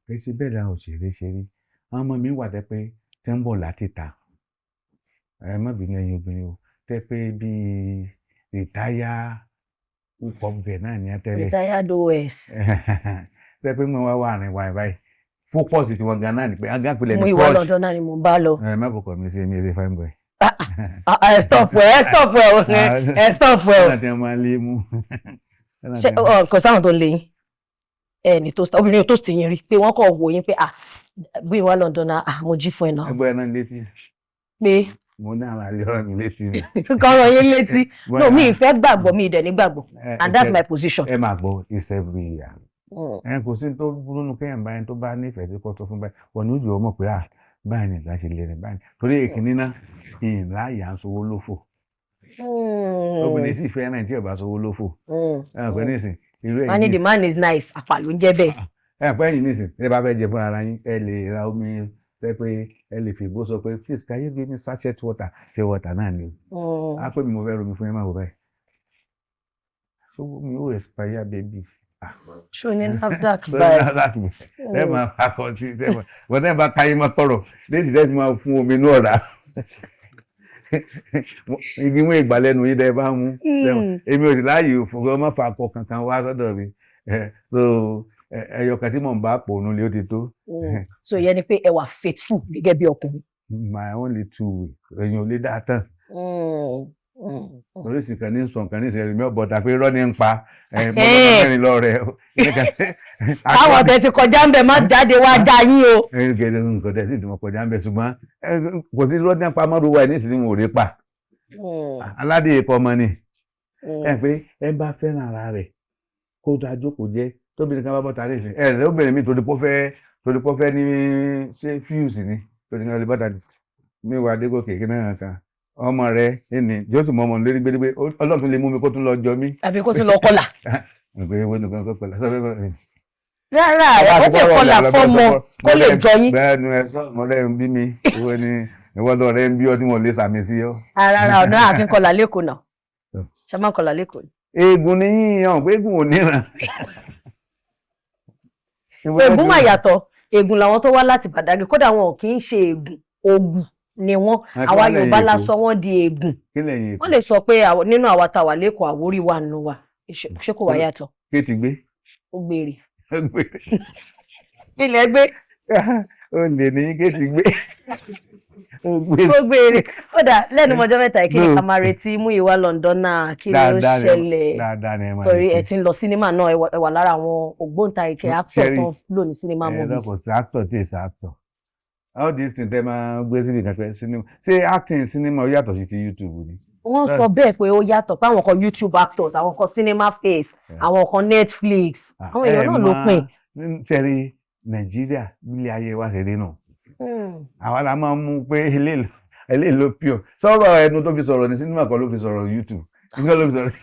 kì í ṣe bẹ́ẹ̀ làwọn òṣèré ṣe rí. Àwọn ọmọ mi wà tẹ́ pé tẹ́ ń bọ̀ láti ta, ẹ má bínú ẹ̀yin obìnrin o, tẹ́ pé bíi retire púpọ̀ bẹ̀ náà ní tẹ́lẹ̀. Retired OS. Tẹ́ pé mo wá wà rìn wà báyìí, focus tí wọ́n gan náà ni pé agápilẹ̀ Mú ní ìwà crush. Lọ́dọ̀ náà ni mò ń bá lọ. Ẹ má bọ̀kọ̀ mi sí mi eré fine boy. Ẹ stop ẹ, ẹ stop ẹ o, ẹ stop ẹ o. Nígbà tí wọ́n máa ń lé mú. Ṣé kò sáwọn tó ń lé yín? Ẹ ní toast, obìnrin ò toast yín rí pé wọ́n kàn wò yín pé ah, bí ìwà London náà, ah, mo jí fún ẹ náà? Ẹgbẹ́ náà létí. Pé? Mo ní àwọn àlè ọ̀rọ̀ mi létí mi. Kọ́ ọ̀rọ̀ yín létí? No, mi ì fẹ́ gbàgbọ́, mi ì dẹ̀ ní gbàgbọ́, and that's my position. Ẹ máa gbọ́, it's every year. Ẹ kò sí tó burú nu kéèyàn báyìí tó bá nífẹ̀ẹ́ sí kó tó fún báyìí wọn ní ojú ọmọ pé à báyìí nìkan ṣe lè rìn báyìí, torí èkìní náà ìyìn láàyè à ń sowó lófò. Obìnrin sì fẹ́ràn tí ò bá sowó lófò. Ẹ pẹ́ nísìn irú Wọ́n ní the man is nice, àpà ló ń jẹ́ bẹ́ẹ̀. Ẹ pẹ́ yìí nísìn, ẹ bá fẹ́ jẹ fún ara yín, ẹ lè ra omi tẹ́ pé ẹ lè fi ìbò sọ pé, "Please, can you give me sachet water?" Ṣé water náà ni o? Á pè mí, mo fẹ́ romi fún yín, máa wò báyìí, so mi ò expire, baby. Ṣó ní NAFDAC báyìí? Ẹ máa fakọ sí ẹ máa wọ́n tẹ́ bá káyé máa tọrọ léyìí tẹ́ fi máa fún omi inú ọ̀rá, igi mú ìgbàlẹ́nu yín dẹ́ bá mú. Èmi ò sì láàyè fún ọ má fakọ kankan wá sọ́dọ̀ mi. So ẹyọ kan tí mò ń bá pò nulẹ̀ ó ti tó. So ìyẹn ni pé ẹ wà faithful gẹ́gẹ́ bí ọkùnrin. My only two way, èyàn ò lè dá tán. Oríṣi kan ní sọ nǹkan ní ìṣẹ̀lẹ̀ mi ọ̀bọ̀ta pé irọ́ ní ń pa mẹ́rin lọ rẹ̀. Káwọn tẹ ti kọjá ń bẹ má jáde wá já yín o. Gẹ̀gẹ̀ nǹkan tẹ̀ sí ìdìmọ̀ kọjá ń bẹ, ṣùgbọ́n kò sí irọ́ ní pa mọ́rú wa ní ìsìn ò rí pa. Aládé ikọ̀ ọmọ ni ẹ pé ẹ bá fẹ́ràn ara rẹ̀ kó dáa jókòó jẹ́ tóbi nìkan bá bọ́ta ní ìsìn ẹ rẹ̀ obìnrin mi torí pọ́ fẹ́ ní ṣé fíùsì ni torí ní ọlẹ́ bọ́ta mi wà Adégòkè kí náà kan ọmọ rẹ ẹni yóò tún mọ ọmọ lórí gbégbé, Ọlọ́run tún lè mú mi kó tún lọ jọ mí. Àbí kó tún lọ kọlà. Ìgbé wo nìkan kó kọlà sọ fẹ́. Rárá, ó lè kọlà fọmọ kó lè jọ yín. Bẹ́ẹ̀ ni ẹ sọ ọmọ rẹ ń bí mi, ìwọ ni ìwọ lọ rẹ ń bí ọ tí wọn lè sàmì sí ọ. Rárá, ọ̀nà àfi kọlà lẹ́kọ̀ọ́ náà, ṣe máa kọlà lẹ́kọ̀ọ́. Eégún ni yíyan pé eégún ò níran. Ègún mà yàtọ̀. Ègún làwọn tó wá láti Bàdágìrì, kódà wọn ò kì í ṣe ègún, ògùn ni wọ́n. Àwa Yorùbá la sọ wọ́n di ègún. Wọ́n lè sọ pé nínú àwa tá wà lẹ́kọ̀ọ́, Àwórì wà nù wa, ṣé kò wá yàtọ̀? Kí ti gbé. Ó gbèrè. Ilẹ̀ gbé. Ó lè ní kí ti gbé. Ó gbèrè. Ó dà lẹ́nu mọ́jọ́ mẹ́ta, kí ni ká máa retí Múyìwá London náà? Kí ló ṣẹlẹ̀? Torí ẹ ti ń lọ sinimá náà, ẹ wà lára àwọn ògbóǹtarìgì actor tó ń lò ní sinimá movies. Ẹ kò sí actor tí ì sí actor. All these things tẹ máa gbé síbi kan pé sinimá, ṣé acting sinimá ó yàtọ̀ sí ti YouTube ni? Wọ́n sọ bẹ́ẹ̀ pé ó yàtọ̀, pé àwọn kan YouTube actors, àwọn kan cinema face, àwọn kan Netflix, àwọn èèyàn náà ló pín. Ṣẹ́rí Nàìjíríà, nílé ayé wa ṣe rí nù, àwa la máa ń mú pé eléyìí ló pure. Sọ̀rọ̀ ẹnu tó fi sọ̀rọ̀ ní sinimá kan ló fi sọ̀rọ̀ YouTube nǹkan ló fi sọ̀rọ̀,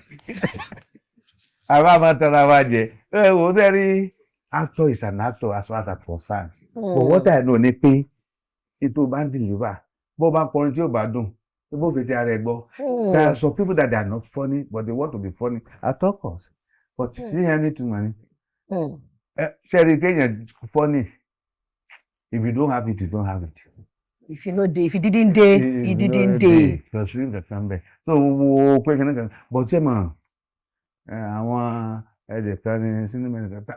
àwa máa tara wa jẹ. Ẹ wò ó, sẹ́rí, actor is an actor as far as I'm concerned, but what I know ni pé ètò bá ń deliver, bó bá kọrin tí ò bá dùn, tó bó fi ti ara ẹ gbọ́. There are some people that they are not funny, but they want to be funny at all costs, but ṣé yẹn ní ìtumọ̀ ni? Ṣẹ́rí, kéèyàn funny, if you don't have it, you don't have it. If you no dey, if you didn't dey, you didn't dey. Kò sí nǹkan kan bẹ́ẹ̀. So wo pé kí nǹkan, but ṣé mọ̀ àwọn ẹ̀jẹ̀ kan ní sinimá nìkan tá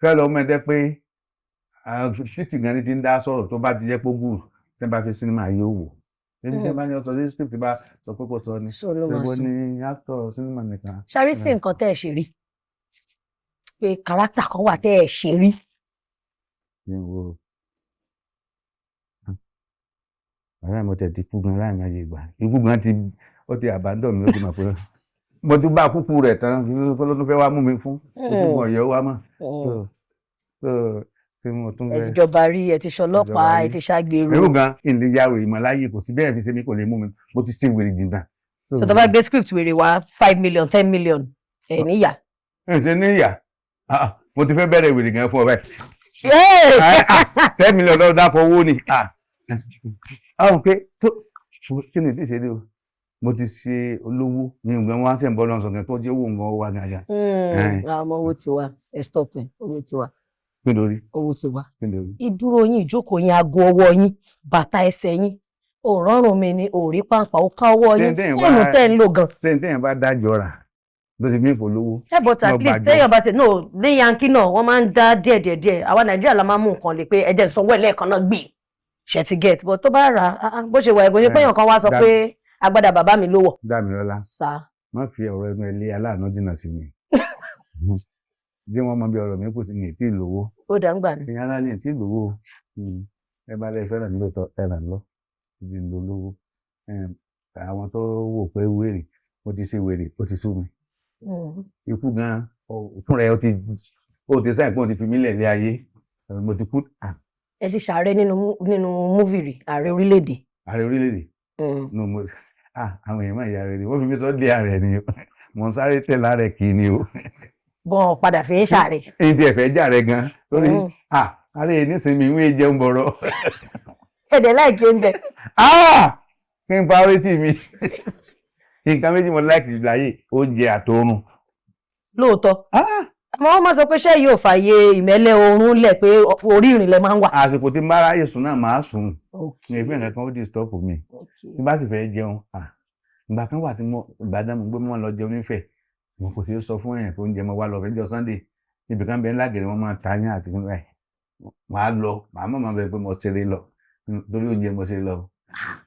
fẹ́ lọ mọ̀ ẹ́ pé títì gan ni ti ń dá sọ̀rọ̀, tó bá ti jẹ́ pé gùn tí wọ́n bá fi sinimá yóò wò ẹni tí wọ́n bá ní ọ̀sọ̀ sí script bá sọ pé kò sọ ni. So ló máa gbogbo sọ. Ní actor sinimá nìkan. Ṣàrí sí nǹkan tẹ́ ẹ ṣe rí, pé character kan wà tẹ́ ẹ ṣe rí? Ní wo ọ̀rẹ́ mi tẹ̀ ti kú gan láì máa yé gbà, ikú gan ti ó ti abandon mi, ó ti mọ̀ pé mo ti bá kúkú rẹ̀ tán, kí ló tún fẹ́ wá mú mi fún ikú gan ọ̀yọ́ wá mọ̀. So tí mo tún Ẹ fẹ́ ti jọba rí, ẹ ti ṣọlọ́pàá, ẹ rí. ti ṣàgbèrò. Irú gan ìlẹ̀ ya wèrè mọ́ láyé, kò sí bẹ́ẹ̀ fi ṣe mí, kò lè mú mi, mo ti ṣe wèrè jìnnà. So tó bá gbé script wèrè wá, 5 million, 10 million, ẹ níyà? Ẹ ṣe níyà. Ah, ah, mo ti fẹ́ bẹ̀rẹ̀ wèrè gan fún ọ báyìí. 10 million lọ́dọ̀ dápọ̀ owó ni. Ah, àwọn pé tó kí ni ìdí ìṣe ni o, mo ti ṣe olówó ní nǹkan wọn á sì ń bọ́ lọ́sàn kan tó jẹ́ owó nǹkan wà ní àjà. Àmọ́ owó ti wà, ẹ stop ẹ, owó ti wà. Kí lórí? Owó ti wà. Kí lórí? Ìdúró yín, ìjókòó yín, aago ọwọ́ yín, bàtà ẹsẹ̀ yín, òrọ̀rùn mi ni òrí pàǹpà ó ká ọwọ́ yín, fóònù tẹ́ ń lò gan. Téèyàn bá dájọ́ rà ló ti mí ìfòlówó. Ẹ but at Mo least gbàjọ. téèyàn bá ti no ní Yankee náà, wọ́n máa ń dá díẹ̀ díẹ̀ díẹ̀. Àwa Nàìjíríà la máa ń mú nǹkan lè pé ẹ jẹ́ ìsanwó ẹ̀ lẹ́ẹ̀kan náà gbì ṣe ti get, but tó bá rà á bó ṣe wà, ẹ̀gbọ́n ṣe pé èèyàn kan wá sọ pé agbádá bàbá mi ló wọ̀. Dámilọ́lá, Sá. má fi ọ̀rọ̀ ẹnu ẹ lé aláàánú jìnnà sí mi. Bí wọ́n mọ bí ọ̀rọ̀ mi kù sí ní ètí ìlówó. Ó dà ń gbà ní. Ìyẹn ara ní ètí ìlówó. Ẹ bá lẹ fẹ́ràn mi lóòótọ́, ẹ ràn lọ ibi ń lo lówó. Àwọn tó wò pé wèrè, mo ti ṣe wèrè, ó ti sú mi. Ikú gan fúnra ẹ ó ti sáyẹn pé ó ti fi mí lẹ̀ lé ayé, mo ti kú. Ẹ ti ṣàárẹ̀ nínú movie rí, ààrẹ orílẹ̀-èdè? Ààrẹ orílẹ̀-èdè? No, mo àwọn èèyàn máa ya rẹ ni wọ́n fi mí sọ dé ààrẹ ni, mo ń sáré tẹ̀lé ààrẹ kì í ni o. Bọ́n padà fi ń ṣàárẹ̀. Èyí tí ẹ fẹ́ jà rẹ gan lórí ààrẹ nísìnyí ìwé jẹun bọ̀rọ̀. Ẹ̀dẹ̀ láìkí oúnjẹ. Kí n pa orí tì mí, nǹkan méjì mo like jù láyé, oúnjẹ àtòrun. Lóòótọ́, àmọ́ wọ́n máa sọ pé ṣé yóò fààyè ìmẹ́lẹ́ oorun lẹ̀, pé orí ìrìn lẹ máa ń wà? Àsìkò tí n bá ráyè sùn náà, máa sùn ní ìpín nǹkan kan ó disturb mi. Tí n bá sì fẹ́ jẹun, ìgbà kan wà tí mo Ìbàdàn, mo gbé mọ́ lọ jẹun nífẹ̀ẹ́, mo kò sí sọ fún èèyàn pé oúnjẹ mo wá lọ fẹ́ jọ Sunday, ibì kan bẹ ńlá gèrè, wọ́n máa ta yín àti fún ẹ̀, màá lọ, màá mọ̀ máa bẹ pé mo ṣeré lọ torí oúnjẹ, mo ṣeré lọ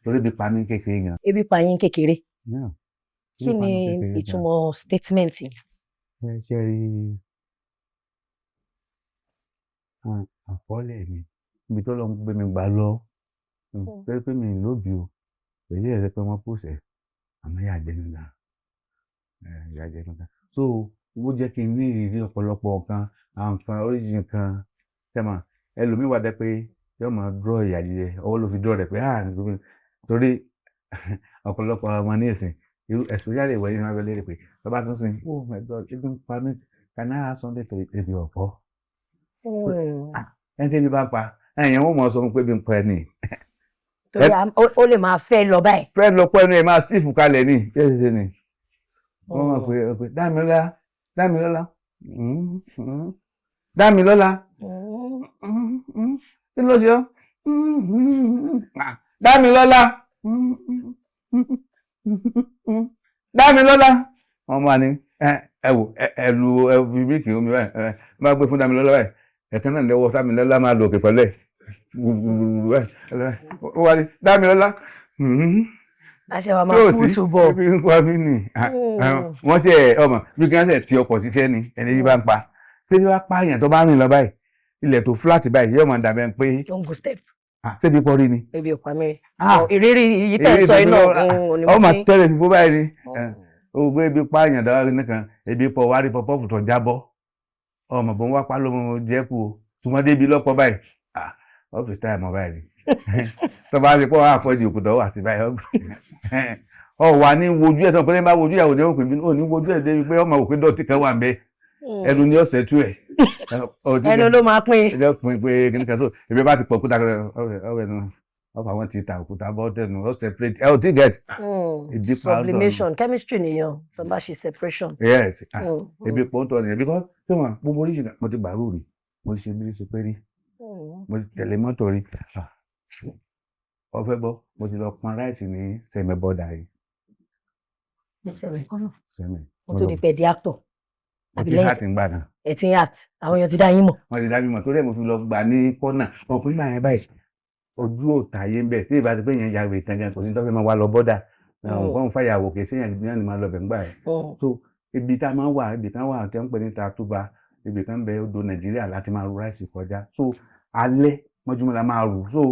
torí bí pa mí kékeré gan. Ebi pa yín kékeré? Yeah. Kí ni ìtumọ̀ statement yẹn? Ẹ ṣe rí àkọọ́lẹ̀ mi, ibi tó lọ ń gbé mi gbà lọ pé mi lóbi o, èyí ẹ̀ pé wọ́n pòṣẹ̀, àmọ́ ìyà jẹ mí gan, ìyà jẹ mí gan. So ó jẹ́ kí n ní ìrírí ọ̀pọ̀lọpọ̀ nǹkan, àwọn nǹkan oríṣiríṣi nǹkan tẹ́mọ̀. Ẹlòmíì wà dẹ́ pé yóò máa draw ìyà jíjẹ, ọwọ́ ló fi draw rẹ̀ pé torí ọ̀pọ̀lọpọ̀ ọmọ ní ìsìn irú, especially ìwọ yìí máa fẹ́ lérè pé bàbá tún sìn, "Oh my God, ebi ń pa mí, can I have something to eat?" Ebi ọ̀pọ̀ ẹni tí ebi bá ń pa ẹ̀yìn, wọ́n mọ̀ sọ fún pé ebi ń pa ẹni. Torí ó lè máa fẹ́ lọ báyìí. Fẹ́ lọ pẹ́ ẹnu ẹ̀ máa stiff kalẹ̀ ní ṣé ṣe ni wọ́n máa pè é pé, "Dámilọ́lá, Dámilọ́lá, Dámilọ́lá, kí ló ṣe ọ́? Dámilọ́lá, Dámilọ́lá." Wọ́n máa ní ẹ wò ẹ lu ẹ fi mílìkì omi báyìí, ẹ máa gbé fún Dámilọ́lá báyìí. Ẹ̀kan náà lẹ́wọ́ Dámilọ́lá máa lò òkè pẹ̀lú ẹ̀ gbùgbùgbùgbù ẹ̀. Ó wá ní, "Dámilọ́lá." Àṣẹ wa máa kú túbọ̀. Ebi ń pa mí nì. Wọ́n ṣe ọmọ bí kí wọ́n ṣe ti ọkọ̀ ṣiṣẹ́ ni ẹni bí bá ń pa, tí wọ́n bá pààyàn tó bá rìn lọ báyìí, ilẹ̀ tó flat báyìí yóò máa dàbẹ̀ pé Jungle step. Ah, ṣébi pọ̀ rí ni? Ebi ò pa mí rí. Ah, Ìrírí yìí tẹ̀ ń sọ iná òun ni mo ọmọ ní. tẹ́lẹ̀ fífó báyìí ni o gbé ebi pààyàn dára nìkan, ebi pọ̀ wá rí pọpọ́ọ̀fù tó jábọ́, ọmọ bó ń wá pa ló mọ jẹ́ kú o, ṣùgbọ́n débi lọ́pọ̀ báyìí, ah, ọ́fíìsì táyà mọ́ báyìí ni tó bá ti pọ̀ wá àfọ́jì òkúta wà sí báyìí, ọ wà ní wojú ẹ̀ tó pé bá wojú ìyàwó ní òpin ò ní wojú ẹ̀ débi pé ọmọ òpin dọ̀tí kan wà ń bẹ, ẹnu ní ọ̀sẹ̀ tú ẹ̀. Ẹnu ló máa pín. Ẹjọ́ pin pé kíní kan tó ebi bá ti pọ̀ òkúta kan, ọ̀rẹ́ nu ọ̀fà wọn ti ta òkúta bọ́ tẹnu ó separate ẹ ò tí get. Ìdí pa ọ̀dọ̀ nù. Sublimation chemistry nìyẹn tó bá ṣe separation. Yes, ah, ebi pọ̀ ń tọ́ nìyẹn because tí wọ́n gbogbo oríṣi mo ti gbàrú rí, mo ti ṣe bí ṣe pé rí, mo ti tẹ̀lé mọ́tò rí. Ah, ọ fẹ́ gbọ́, mo ti lọ pọn rice ní Sẹ̀mẹ̀ border yìí. Sẹ̀mẹ̀ kan náà? Sẹ̀mẹ̀. Mo tó di pẹ̀ di actor. Mo Àbí ti lẹ́yìn act ń gbà náà. Ẹ̀ ti ń act, àwọn èèyàn ti dá yín mọ̀. Wọ́n ti dá mi mọ̀ torí ẹ̀ mo fi lọ gbà ní kọ́nà ọkùnrin gbà yẹn báyìí, ojú òòtà yé ń bẹ̀ tí ìbá ti pé yẹn ya wèrè tán gan, kò sí tó fẹ́ máa wá lọ border nǹkan fàyàwó kì í séyàn náà ni máa lọ bẹ̀ ńgbà yẹn. So ibi tá a máa ń wà, ibi kan wà tí wọ́n ń pè ní Tatuba, ibi kan bẹ odò Nàìjíríà láti máa ru rice kọjá. So alẹ́ mọ́júmọ́ la máa rù, so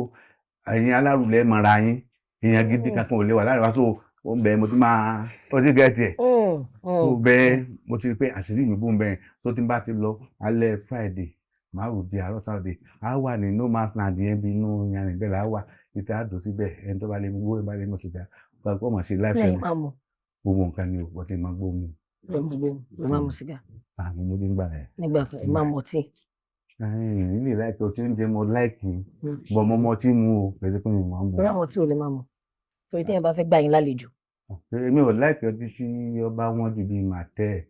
ẹ̀yin alárùlẹ̀ mọ̀ra yín, èèyàn gidi kankan ò lè wà láàrin wa. So ó ń bẹ mo ti máa ó ti get ẹ̀. Tó bẹ́ẹ̀ mo ti rí pé àṣírí mi bú bẹ́ẹ̀ tó ti bá ti lọ alẹ́ Friday, màá rò di àárọ̀ Saturday, á wà ní no man's land yẹn, bí inú yanrìn bẹ́ẹ̀ là á wà títí á dùn síbẹ̀. Ẹni tó bá lè mú gbó, ẹ bá lè mú sìgá, kó mọ̀ sí láìpẹ́. Lẹ́yìn máa mọ̀. Gbogbo nǹkan ni o, wọ́n ti máa gbó mu. Ẹ máa mu sìgá? Àmì mo dé nígbà yẹn. Nígbà kan ẹ máa mu ọtí? Nílé like ọtí oúnjẹ, mo like bọ̀, mo mọ ọtí mu o, pẹ̀lú pé mi máa ń mu. Torí àwọn tí ò lè máa mu, torí téèyàn bá fẹ́ gbà yín lálejò. Èmi ò like ọtí tí ọba wọn ju bíi màtẹ́ ẹ̀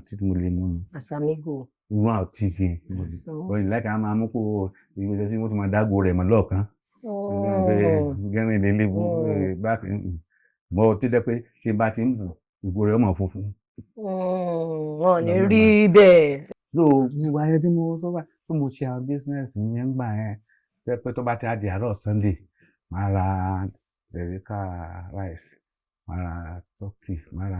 tí mo lè mú ni. Casamigo. Irú ọtí kì í oyin like a máa mú kó ìgbésẹ̀ tí wọ́n ti máa dágbo rẹ̀ mọ́ lọ́ọ̀kan gẹ́rin lélẹ́bù bá mọ ọtí dẹ́ pé tí n bá ti ń bù, ìgò rẹ̀ ọmọ funfun. Wọn ò ní rí bẹ́ẹ̀. So gbogbo ayé tí mo tó bá tó mo ṣe àwọn business yẹn gbà yẹn jẹ́ pé tó bá ti á di àárọ̀ Sunday, màá ra derica rice, màá ra turkey, màá ra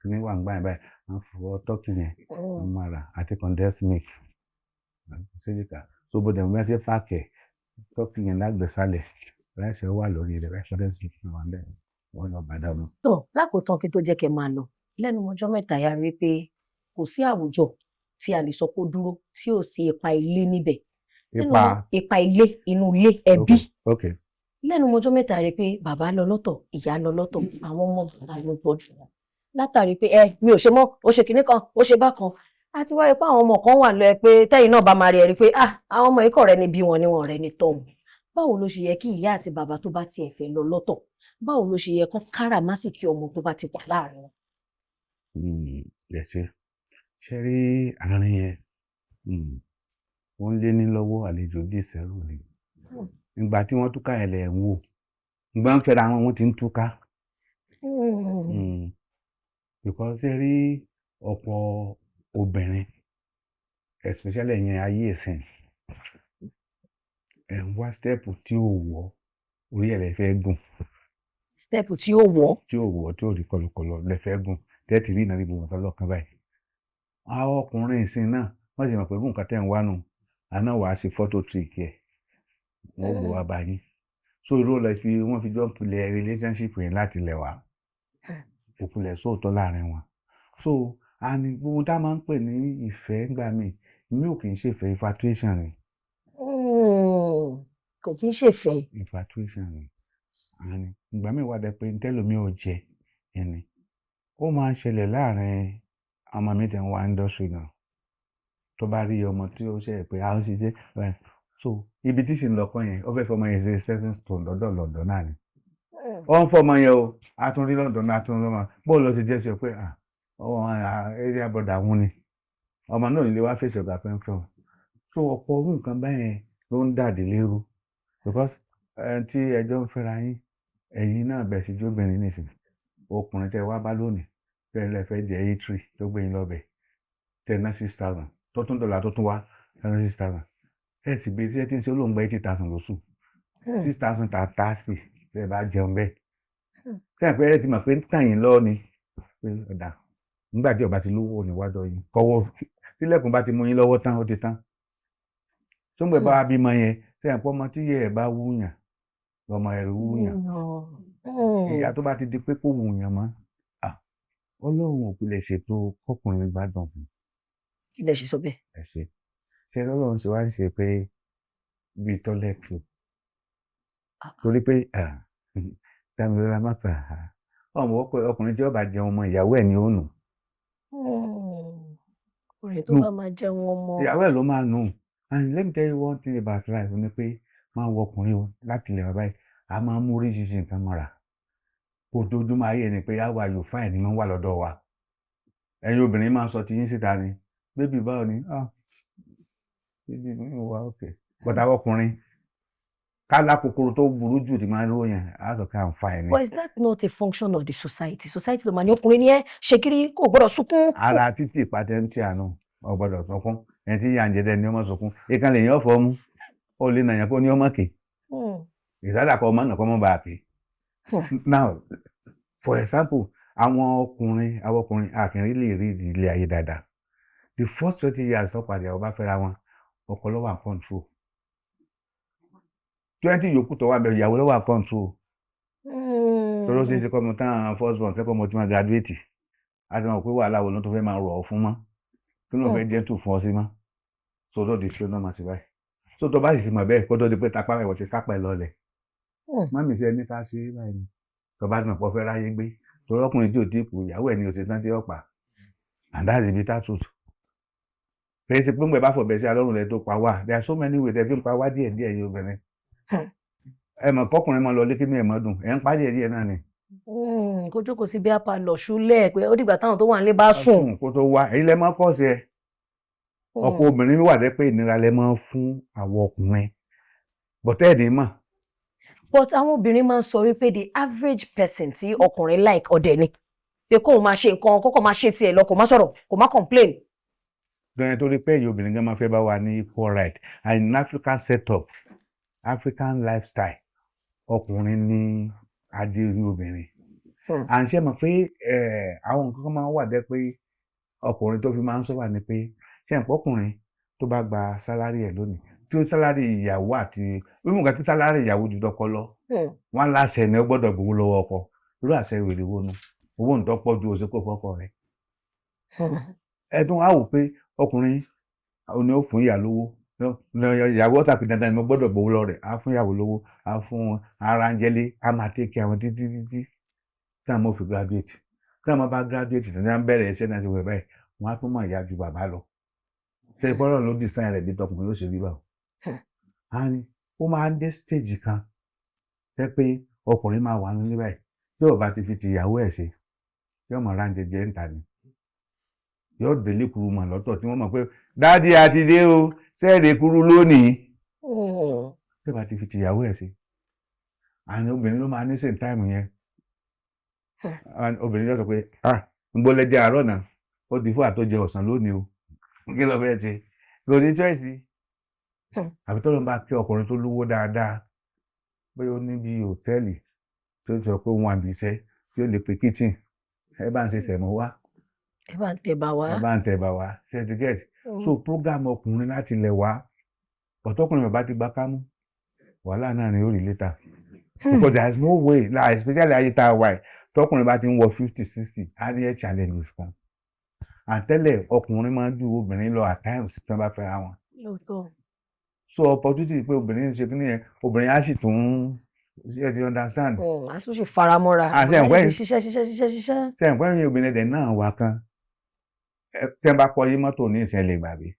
kíní wà ń gbà yẹn báyìí, wọ́n fọ turkey yẹn, wọ́n máa rà àti condensed milk sílíkà. So bó dẹ̀ mo bá ṣe pack ẹ̀, turkey yẹn lágbèsálẹ̀, rice wà lórí rẹ̀, condensed milk wà ń bẹ̀, wọ́n lọ bàdà wọn. Tó lákòótán, kí tó jẹ́ kẹ́ máa lọ, lẹ́nu ọjọ́ mẹ́ta ya rí pé kò sí àwùjọ tí a lè sọ pé ó dúró tí ò sí ipa ilé níbẹ̀. Ipa? Ipa ilé, inú ilé, ẹbí. Lẹ́nu ọjọ́ mẹ́ta rí pé bàbá lọ lọ́tọ̀, ìyá lọ lọ́tọ̀, àwọn ọmọ bàbá ló tọ́jú wọn látàrí pé ẹ mi ò ṣe mọ́, ó ṣe kinní kan, ó ṣe bákan. A ti wá rí pé àwọn ọmọ kan wà lọ ẹ pé tẹ́yìn náà bá máa rí ẹ rí pé ah, àwọn ọmọ ikọ̀ rẹ ni bí wọn ni wọn rẹ ni tọ́ wọn. Báwo ló ṣe yẹ kí ìyá àti bàbá tó bá tiẹ̀ fẹ́ lọ lọ́tọ̀, báwo ló ṣe yẹ kán káràmásìkí ọmọ tó bá ti wà láàrin wọn? Ẹ ṣe ṣe rí àárín yẹn, ó ń lé ní lọ́wọ́ àlejò bí ìṣẹ́rù ni. Ìgbà tí wọ́n túká ẹ̀ lẹ̀ ń wò, ìgbà ń fẹ́ra wọn, wọ́n ti ń túká. Because ṣe rí ọ̀pọ̀ obìnrin, especially ẹ̀yin ayé ìsìn, ẹ̀ ń wá step tí ò wọ́ orí ẹ̀ lẹ fẹ́ gùn. Step tí ó wọ́. Tí ò wọ́, tí ò rí kọlọkọlọ lẹ fẹ́ gùn, tẹ́tì rí ìnáwó gbogbo nǹkan lọ́kàn báyìí. Àwọn ọkùnrin ìsìn náà, wọ́n sì mọ̀ pé nǹkan tẹ́ ń wá nù àná, wàá ṣe photo trick ẹ̀, wọ́n gbọ́ wá bá yín. So irú lọ fi wọ́n fi jọ ń pilẹ̀ relationship yẹn láti lẹ̀ wá òpìlẹ̀ sóòótọ́ láàrin wọn. So and gbogbo tá a máa ń pè ní ìfẹ́ ńgbà míì, mi ò kì í ṣe ìfẹ́, infatuation ni. Kò kí ń ṣèfẹ́. Infatuation ni. And ìgbà míì wà dẹ pé ntẹ́lómi ò jẹ ẹni ó máa ń ṣẹlẹ̀ láàrin ọmọ mi tẹ̀ ń wá industry náà, tó bá rí ọmọ tí ó ṣe pé a ń ṣiṣẹ́, so ibi tí sì ń lọ kọ́ yẹn, ó fẹ́ fọmọ yẹn ṣe stepping stone lọ́dọ̀ lọ́dọ̀ náà ni. Ó ń fọmọ yẹn o, a tún rí lọ́dọ̀ náà, a tún lọ́mọ bóò lọ ti jẹ́ sí ọ pé ọmọ area brother wọn ni, ọmọ náà nílé wá fèsì ọ̀gá pẹ́ńpẹ́ o. So ọ̀pọ̀ orú nǹkan báyẹn ló ń dàdí lérú because ẹni tí ẹjọ́ ń fẹ́ra yín, ẹ̀yin náà bẹ̀ sí jóbìnrin nísìn, ọkùnrin tẹ́ wá bá lónìí tẹ́ lẹ fẹ́ jẹ eatery tó gbé yín lọ́bẹ̀, tẹ́ ná 6,000, tó tún dọ̀là, tó tún wá tẹ́ ná 6,000, ẹ̀ sì gbé tí ẹ ti ń ṣe olóńgbà 80,000 lóṣù, 6,000 ta 30 tẹ́ ẹ bá jẹun bẹ́ẹ̀, tẹ́ ẹ pé ẹ ti mọ̀ pé ń tàn yín lọ́ọ́ ni pé ọ̀dà nígbà tí ọba ti lówó níwájú yín kọ́wọ́ sílẹ̀kùn bá ti mú yín lọ́wọ́ tán, ó ti tán. Tó ń gbẹ bá bímọ yẹn. Ṣé ẹ̀ pọ́ ọmọ tí yẹ ẹ̀ bá wúyàn lọmọ ẹ̀ wúyàn? Ìyá tó bá ti di pé kò wúyàn mọ́, Ọlọ́run ò pilẹ̀ ṣètò kọkùnrin gbádùn fún. Kí lẹ ṣe sọ bẹ́ẹ̀? Ẹ ṣe ṣe Ọlọ́run ṣe wá ń ṣe pé bíi toilet roll, torí pé Dámilọ́lá má fà á, ọmọ ọkùnrin tí ó bá jẹun ọmọ, ìyàwó ẹ̀ ní ó nù. Ọkùnrin tó bá máa jẹun ọmọ, ìyàwó ẹ̀ ló máa nù. And let me tell you one thing about life ni pé máa wọ ọkùnrin o láti ilẹ̀ bàbá yìí, a máa ń mú oríṣiríṣi nǹkan mọ́ra. Ojoojúmọ́ ayé ni pé how are you, fine ni wọ́n wà lọ́dọ̀ wa. Ẹ̀yin obìnrin máa ń sọ tiyín síta ni, "Baby, báwo ni?" "Ah, baby mi wà okay." But àwọn ọkùnrin kálá kòkòrò tó burú jù ti máa ń ròyìn, á sọ pé I'm fine ni. But is that not a function of the society? Society ló máa ní ọkùnrin ni ẹ ṣe kiri, kò gbọ́dọ̀ sunkún. Ara títì pàtẹ́ǹtì àánú ò gbọ́dọ̀ sunkún. Ẹni tí yà ń jẹdẹ ni ọmọ sunkún. Ìkan lè yàn fọ́ mú, ó lè nàyàn kó ní ọmọ kè ìsádà kọ ọmọ náà kọ́ mọ́ bá a kè. Now, for example, àwọn ọkùnrin àkìnrin lè rí ilé ayé dáadáa. The first 20 years tó padà àwọn bá fẹ́ra wọn, ọkọ ló wà control. 20 yòókù tó wà bẹ̀rẹ̀, ìyàwó ló wà control. Torí ó ṣeé ṣe kọ́ ọmọ tán first born, second born tí wọ́n graduate, á ti mọ̀ pé wàhálà wo ló tó fẹ́ máa rọ̀ ọ́ fún mọ́, kí ló fẹ́ jẹ́ tù fún ọ sí mọ́. So tó di ṣé náà máa ṣe báyìí, so tó bá sì ti mọ̀ bẹ́ẹ̀, kó tó di pé tapá ìwọ̀ ti kápá ẹ̀ lọ́lẹ̀. Mummy, ṣe ní ká ṣe é báyìí ni. Tó bá ti mọ̀ pé ó fẹ́ ráyé gbé, torí ọkùnrin tí ò tí kú, ìyàwó ẹ̀ ni ò ṣe tán tí ó pa. And that's the bitter truth. Kì í ṣe pé ń gbẹ bá fọ̀bẹ sí alọ́run lẹ tó pa wá. There are so many ways ẹ fi ń pa wá díẹ̀ díẹ̀ yìí. Obìnrin, ẹ mọ̀ kọkùnrin máa lọ létí ní ẹ̀mọ́ dùn, ẹ̀ ń pa díẹ̀ díẹ̀ náà ni. Kó jókòó sí bí apá lọ ṣúlẹ̀ pé ó dìgbà táwọn tó wà nílé bá sùn. Kó tó wá, èyí lẹ máa kọ́ sí ẹ. Ọ̀pọ̀ obìnrin wà dé pé ìnira lẹ máa ń fún àwọn ọkùnrin bọ̀tẹ́ẹ̀dì mọ̀. But àwọn obìnrin máa ń sọ wípé the average person tí ọkùnrin like, ọ̀dẹ̀ ni, pé kóun máa ṣe nǹkan kókò máa ṣe tiẹ̀ lọ, kó má sọ̀rọ̀, kó má complain. Gan torí pé èyí obìnrin gan máa fẹ́ bá wa ní equal right, and in African setup, African lifestyle, ọkùnrin ní adé orí obìnrin. À ń ṣe mọ̀ pé àwọn nǹkan kan máa ń wà dẹ́ pé ọkùnrin tó fi máa ń sọ́wà ni pé ṣé nǹkan ọkùnrin tó bá gba salary ẹ̀ lónìí, tí ó salary ìyàwó àti wíwọ̀n nǹkan tí salary ìyàwó ju tọkọ lọ, wọ́n láṣẹ ni ó gbọ́dọ̀ gbowó lọ́wọ́ ọkọ. Irú àṣẹ wèrè wo nu? Owó ń tọ́pọ̀ ju oṣù kó fọ́kọ rẹ̀. Ẹ tún wá wò pé ọkùnrin ó ní ó fún ìyá lówó, ìyàwó ọ̀tà pé dandan ni mo gbọ́dọ̀ gbowó lọ rẹ̀. Á fún ìyàwó lówó, á fún ara ń jẹ́lé, á máa take care àwọn títí títí tí àwọn fi graduate. Tí àwọn bá graduate tí wọ́n bẹ̀rẹ̀ iṣẹ́ náà ti wẹ̀ báyìí, wọ́n á tún mọ̀ ìyá ju bàbá lọ. Ṣe ìfọ́rọ̀ ló design rẹ̀ bí tọkùnrin yóò ṣe rí báwọn. Á ní ó máa ń dé stage kan jẹ́ pé ọkùnrin máa wà nílé báyìí, tí ò bá ti fi tìyàwó ẹ̀ ṣe, yóò mọ̀ ráńjẹ jẹ ń ta ni, yóò délé kuru mọ̀ lọ́tọ̀ tí wọ́n mọ̀ pé daddy àti dé o, sẹ́ẹ̀rì kuru lónìí. Tí ò bá ti fi tìyàwó ẹ̀ ṣe, àwọn obìnrin ló máa ní same time yẹn. Obìnrin yóò sọ pé, "Ah, ń gbọ́ lẹ́jẹ̀ àárọ̀ náà, ó di fún àtọ́jẹ ọ̀sán lónìí o." Kí ló fẹ́ ṣe? Kò ní choice. Àbí tó ló ń bá kí ọkùnrin tó lówó dáadáa, bóyá ó ní bí hòtẹ́ẹ̀lì tó sọ pé òun àbí iṣẹ́ tí ó lè pe kitchen, "Ẹ bá ń ṣe sẹ̀mọ́ wá." Ẹ bá ń tẹ̀bà wá. Ẹ bá ń tẹ̀bà wá, certificate. So program ọkùnrin láti ilẹ̀ wá, ọ̀tọ́kùnrin bàbá ti gba kámú, wàhálà náà ni ó rí later, because there is no way, like especially ayé tá a wà yìí, tọkùnrin bá ti ń wọ 50, 60, á ní ẹ̀ challenges kan. Àtẹ́lẹ̀ ọkùnrin máa ń ju obìnrin lọ at times tí wọ́n bá fẹ́ra wọn. So opportunity pé obìnrin ń ṣe kí nìyẹn, obìnrin á sì tún ṣe, ti understand? A tún ṣe faramọ́ra. Àti ẹ̀ǹpẹ́ ṣiṣẹ́ ṣiṣẹ́ ṣiṣẹ́ ṣiṣẹ́. Ṣe ẹ̀ǹpẹ́ yẹn, obìnrin dẹ̀ náà wà kan tẹ́ ń bá kọ́ yí mọ́tò ní ìsìn lè gbàgbé,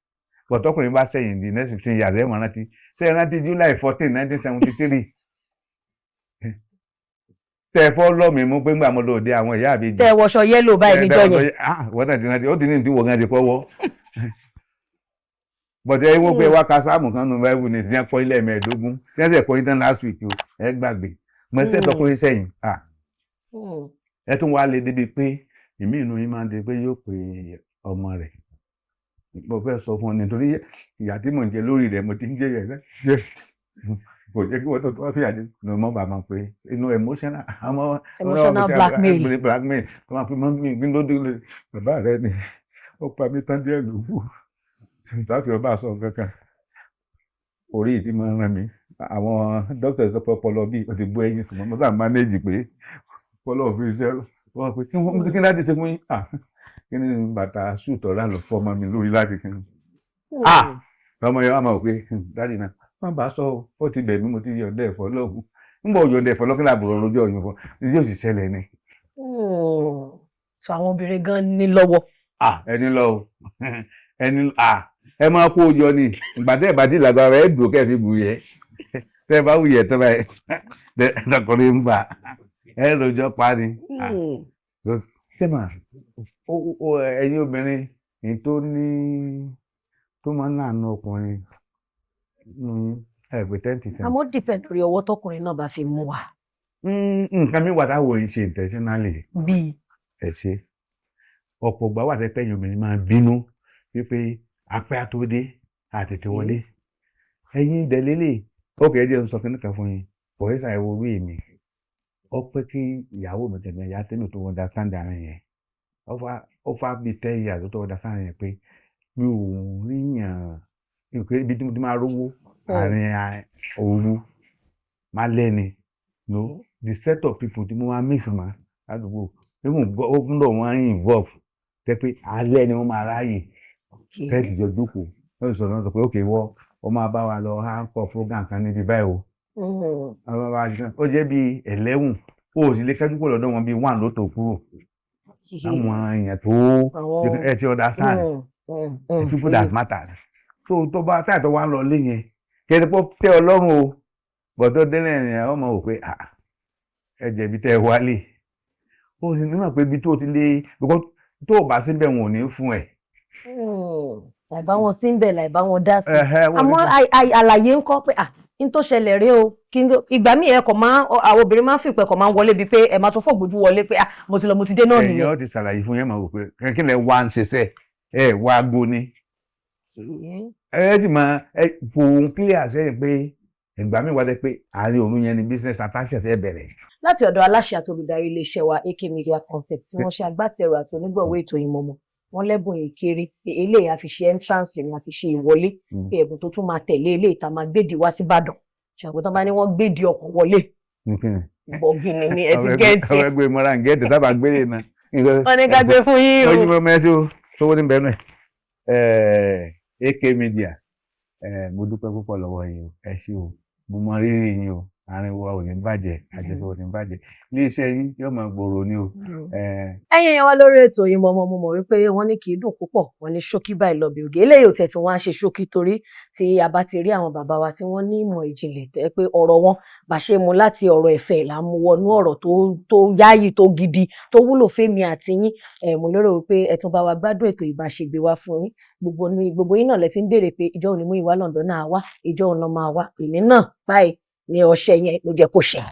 but tọkùnrin bá sẹ́yìn, the next 15 years, ẹ̀ mọ̀ rántí. Ṣé ẹ rántí July 14, 1973 tẹ́ ẹ fọ́ lọ́ọ̀mì mú pé ńgbà mo lọ òde àwọn ìyá àbíjì? Tẹ́ ẹ wọṣọ yellow báyìí níjọ́ yẹn. Ah, wọ́n náà ti rántí. Ó ti ní ìdíwọ̀ gan ti fọwọ́ bọ̀dẹ̀ ẹ wọ́n pé wá ka sáàmù kan nù báyìí ní ìsìn ẹ̀kọ́ ilé 15 tí wọ́n sì ẹ̀kọ́ yín tán last week o. Ẹ gbàgbé mo ẹsẹ̀ tọkùnrin sẹ́yìn. Ah, ẹ tún wá lé débi pé ìmí inú yín máa ń di pé yóò pe ọmọ rẹ̀, "Mo fẹ́ sọ fún ọ nítorí ìyà tí mò ń jẹ lórí rẹ̀, mo ti ń jẹ yẹn, kò jẹ́ kí wọ́n tó wá fìyà jẹ ní ọmọ bàbá pé inú emotional àwọn Emotional blackmail. Blackmail tó máa fi mọ́ mi kí ló dé, bàbá rẹ ni ó pa mí tán díẹ̀ ló kù láti ọba sọ kankan. Orí yìí ti máa ń ràn mí. Àwọn dókítà sọ pé ọpọlọ bíi o ti bó ẹyin, ṣùgbọ́n mo sáà manage pé ọpọlọ òfin iṣẹ́ wọ́n pé kí wọ́n kí láti ṣe fún yín. Ah, kí ni bàtà ṣùtọ̀ rà lọ fọ́ ọmọ mi lórí láti kí ni. Ah, ọmọ yẹn wà máa wò pé "Daddy náà wọ́n bá sọ ọ́, ó ti bẹ̀ mí, mo ti yọ̀ǹda ẹ̀fọ́ lọ́hùn ń bọ̀, yọ̀ǹda ẹ̀fọ́ lọ́kìlá àbúrò lójú ọ̀yàn fún yóò sì ṣẹlẹ̀ ni." So àwọn obìnrin gan ní lọ́wọ́. Ah, ẹni lọ o, ẹni, ah, ẹ máa kó o jọ ni. Ìgbà tẹ́ ẹ bá ti lágbára, ẹ dùn kẹ́ ẹ fi bù yẹ. Tẹ́ ẹ bá wù yẹ tẹ́ báyìí, tọkùnrin ń bà ẹ lójọ́ pa ni. Ah, ṣé mà ó ẹ̀yin obìnrin ní tó ní tó máa ń láàánú ọkùnrin ní ẹ pé 10%. Àmọ́ depend lórí ọwọ́ tọkùnrin náà bá fi mú wa. Nǹkan mi wà táwọn ò ń ṣe intentionally. Bíi? Ẹ ṣe ọ̀pọ̀ ìgbà wà tẹ́ pé ẹ̀yin obìnrin máa bínú wípé apẹ́ àtòdé àtètè wọlé. Ẹ̀yin ìdẹ̀lélẹ̀ ókè, ẹ jẹ́ n sọ kíní kan fún yín. Pọ̀ẹ́sà, ẹ wo orí mi, ó pẹ́ kí ìyàwó mi tẹ̀lé ìyá tẹ́lẹ̀ tó understand àárín yẹn. Ó fà bíi 10 years tó understand yẹn pé mi ò ríyàn pé ibi tí mo ti máa rówó àárín òru máa lẹ́ni no the set of people tí mo máa mix mọ́ ládùúgbò, even ó gbọ́dọ̀ wọ́n involve tẹ́ pé alẹ́ ni wọ́n máa ráyè tẹ́ẹ̀tì jọ jókòó. Wọ́n sọ náà sọ pé ok, wọ́ ọ máa bá wa lọ anchor program kan níbi báyìí o. Àwọn bá wa ṣe, ó jẹ́ bíi 11, ó sì lè kẹ́jú kúrò lọ́dọ̀ wọn, bíi 1 ló tó kúrò. Àwọn èèyàn tó ẹ ti understand, the people that matter. So tó bá táyà tó wá ń lọ lé yẹn, kẹ́ni pọ́ tẹ́ Ọlọ́run o bọ̀ tó délé yẹn, ọmọ wò pé ah, ẹ jẹ̀bi tẹ́ ẹ wálé. Ó sì nímọ̀ pé ibi tó ti lé, because tó o bá síbẹ̀, wọn ò ní fún ẹ. Láì bá wọn sí ń bẹ̀, láì bá wọn dá sí. Ẹhẹ́, wọn ò ní Àmọ́ fún. Àlàyé ń kọ́ pé à n tó ṣẹlẹ̀ rèé o, kí n ìgbà míì ẹ kàn máa, àwọn obìnrin máa ń fìpẹ́ kàn máa ń wọlé bíi pé ẹ máa tún fògbójú wọlé pé ah, mo ti lọ, mo ti dé náà Ẹ̀yin nìyẹn. ọ ti ṣàlàyé fún yẹn, máa wò pé kí lẹ wá ń ṣiṣẹ́ ẹ wá gbó ni. Ẹ sì máa ẹ kò ń clear sẹ́yìn pé ìgbà míì wá dé pé àárín òru yẹn ni business transaction ṣe bẹ̀rẹ̀. Láti ọ̀dọ̀ aláṣẹ àti olùdarí iléeṣẹ́ wa, AK Media Concept, tí wọ́n ṣe agbátẹrù àti onígbọ̀wọ́ ètò Oyinmomo, wọ́n lẹ́bùn yìí kéré pé eléyìí a fi ṣe entrance ni, a fi ṣe ìwọlé, pé ẹ̀bùn tó tún máa tẹ̀lé eléyìí tá a máa gbèdì wá síbàdàn ṣàkóso bá ní wọ́n gbèdì ọkọ̀ wọlé bọ̀gìnì ni ẹ ti gẹ́ẹ̀tì. Ọ̀rẹ́ gbé mọ́ra ń gẹ́ẹ̀tì sábà gbélé náà. Wọ́n ní ká gbé fún yín o. Oyin mọ́ mẹ́sí o, sówó ní bẹ́ẹ̀ náà. AK Media, mo dúpẹ́ púpọ̀ lọ́wọ́ yín o, ẹ ṣé o, mo mọ rírì yín o. Àárín wa ò ní bàjẹ́, àjọṣe ò ní bàjẹ́, iléeṣẹ́ yín yóò máa gbòòrò ní o. Ẹ̀yin èèyàn wa lórí ètò Oyinmomo, mo mọ̀ wípé wọ́n ní kì í dùn púpọ̀, wọ́n ní ṣókí báyìí lọ bí ògè. Eléyìí ò tẹ̀ tí wọ́n á ṣe ṣókí, torí tí a bá ti rí àwọn bàbá wa tí wọ́n ní ìmọ̀ ìjìnlẹ̀ tẹ́ pé ọ̀rọ̀ wọn bá ṣe mu láti ọ̀rọ̀ ẹ̀fẹ̀ là ń mú wọnú ọ̀rọ̀ tó yáàyè, tó gidi, tó wúlò fẹ́mi àti yín. Ẹ̀ mo lérò wípé ẹ tún bá wa gbádùn ètò ìbáṣegbè wa fún yín. Gbogbo ní gbogbo yín náà lẹ ti ń béèrè pé ìjọ òní Múyìwá London náà wá, ìjọ òun lọ máa wá. Èmi náà báyìí ní ọṣẹ yẹn ló jẹ́ kó ṣe.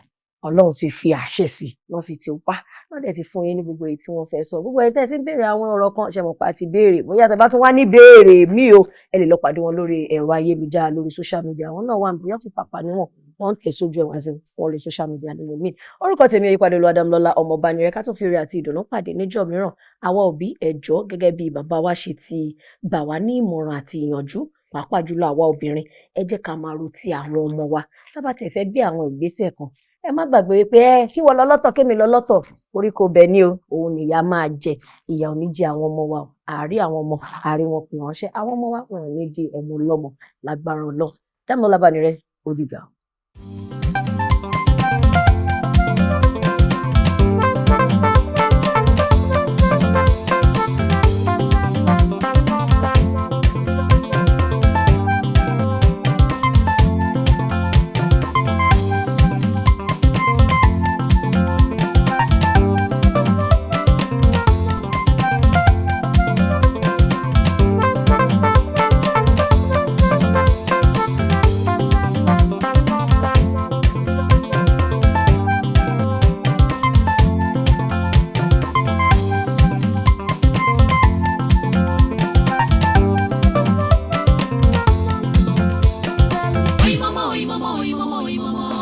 Ọlọ́run ti fi àṣẹ sí, wọ́n fi ti wá, wọ́n dẹ̀ ti fún yín ní gbogbo èyí tí wọ́n fẹ́ sọ. Gbogbo ẹni tẹ́ ti ń béèrè àwọn ọ̀rọ̀ kan ṣe mọ̀ pa ti béèrè, bóyá tẹ́ bá tún wá ní béèrè mí o, ẹ lè lọ pàdé wọn lórí ẹ̀rọ ayélujára, lórí social media. Àwọn náà wà ní bóyá fún pàpà níwọ̀n, wọ́n ń tẹ̀ sójú ẹ̀wọ̀n àti wọn lórí social media nínú mi. Orúkọ tèmi Oyèpàdé Olúwadámilọ́lá Ọmọọba ni rẹ. Ká tó fi ire àti ìdùnnú pàdé níjọ́ mìíràn. Àwa òbí, ẹ jọ̀ọ́, gẹ́gẹ́ bí bàbá wa ṣe ti gbà wá ní ìmọ̀ràn àti ìyànjú, pàápàá jùlọ àwa obìnrin, ẹ jẹ́ ká máa ro ti àwọn ọmọ wa. Tá bá tiẹ̀ fẹ́ gbé àwọn ìgbésẹ̀ kan, ẹ má gbàgbé wípé ẹ kí wọ́n lọ lọ́tọ̀, kémi lọ lọ́tọ̀, koríko bẹ̀ ni o, òun nìyá máa jẹ. Ìyà ò ní jẹ àwọn ọmọ wa o. Àárí àwọn ọmọ, àárí wọn pè ránṣẹ́. Àwọn ọmọ wa, wọn ò ní di ọmọ ọlọ́mọ lágbára Ọlọ́run. Dámọ́lá Bánirẹ́, ó dìgbà. Oyinmomo, Oyinmomo, Oyinmomo, Oyinmomo.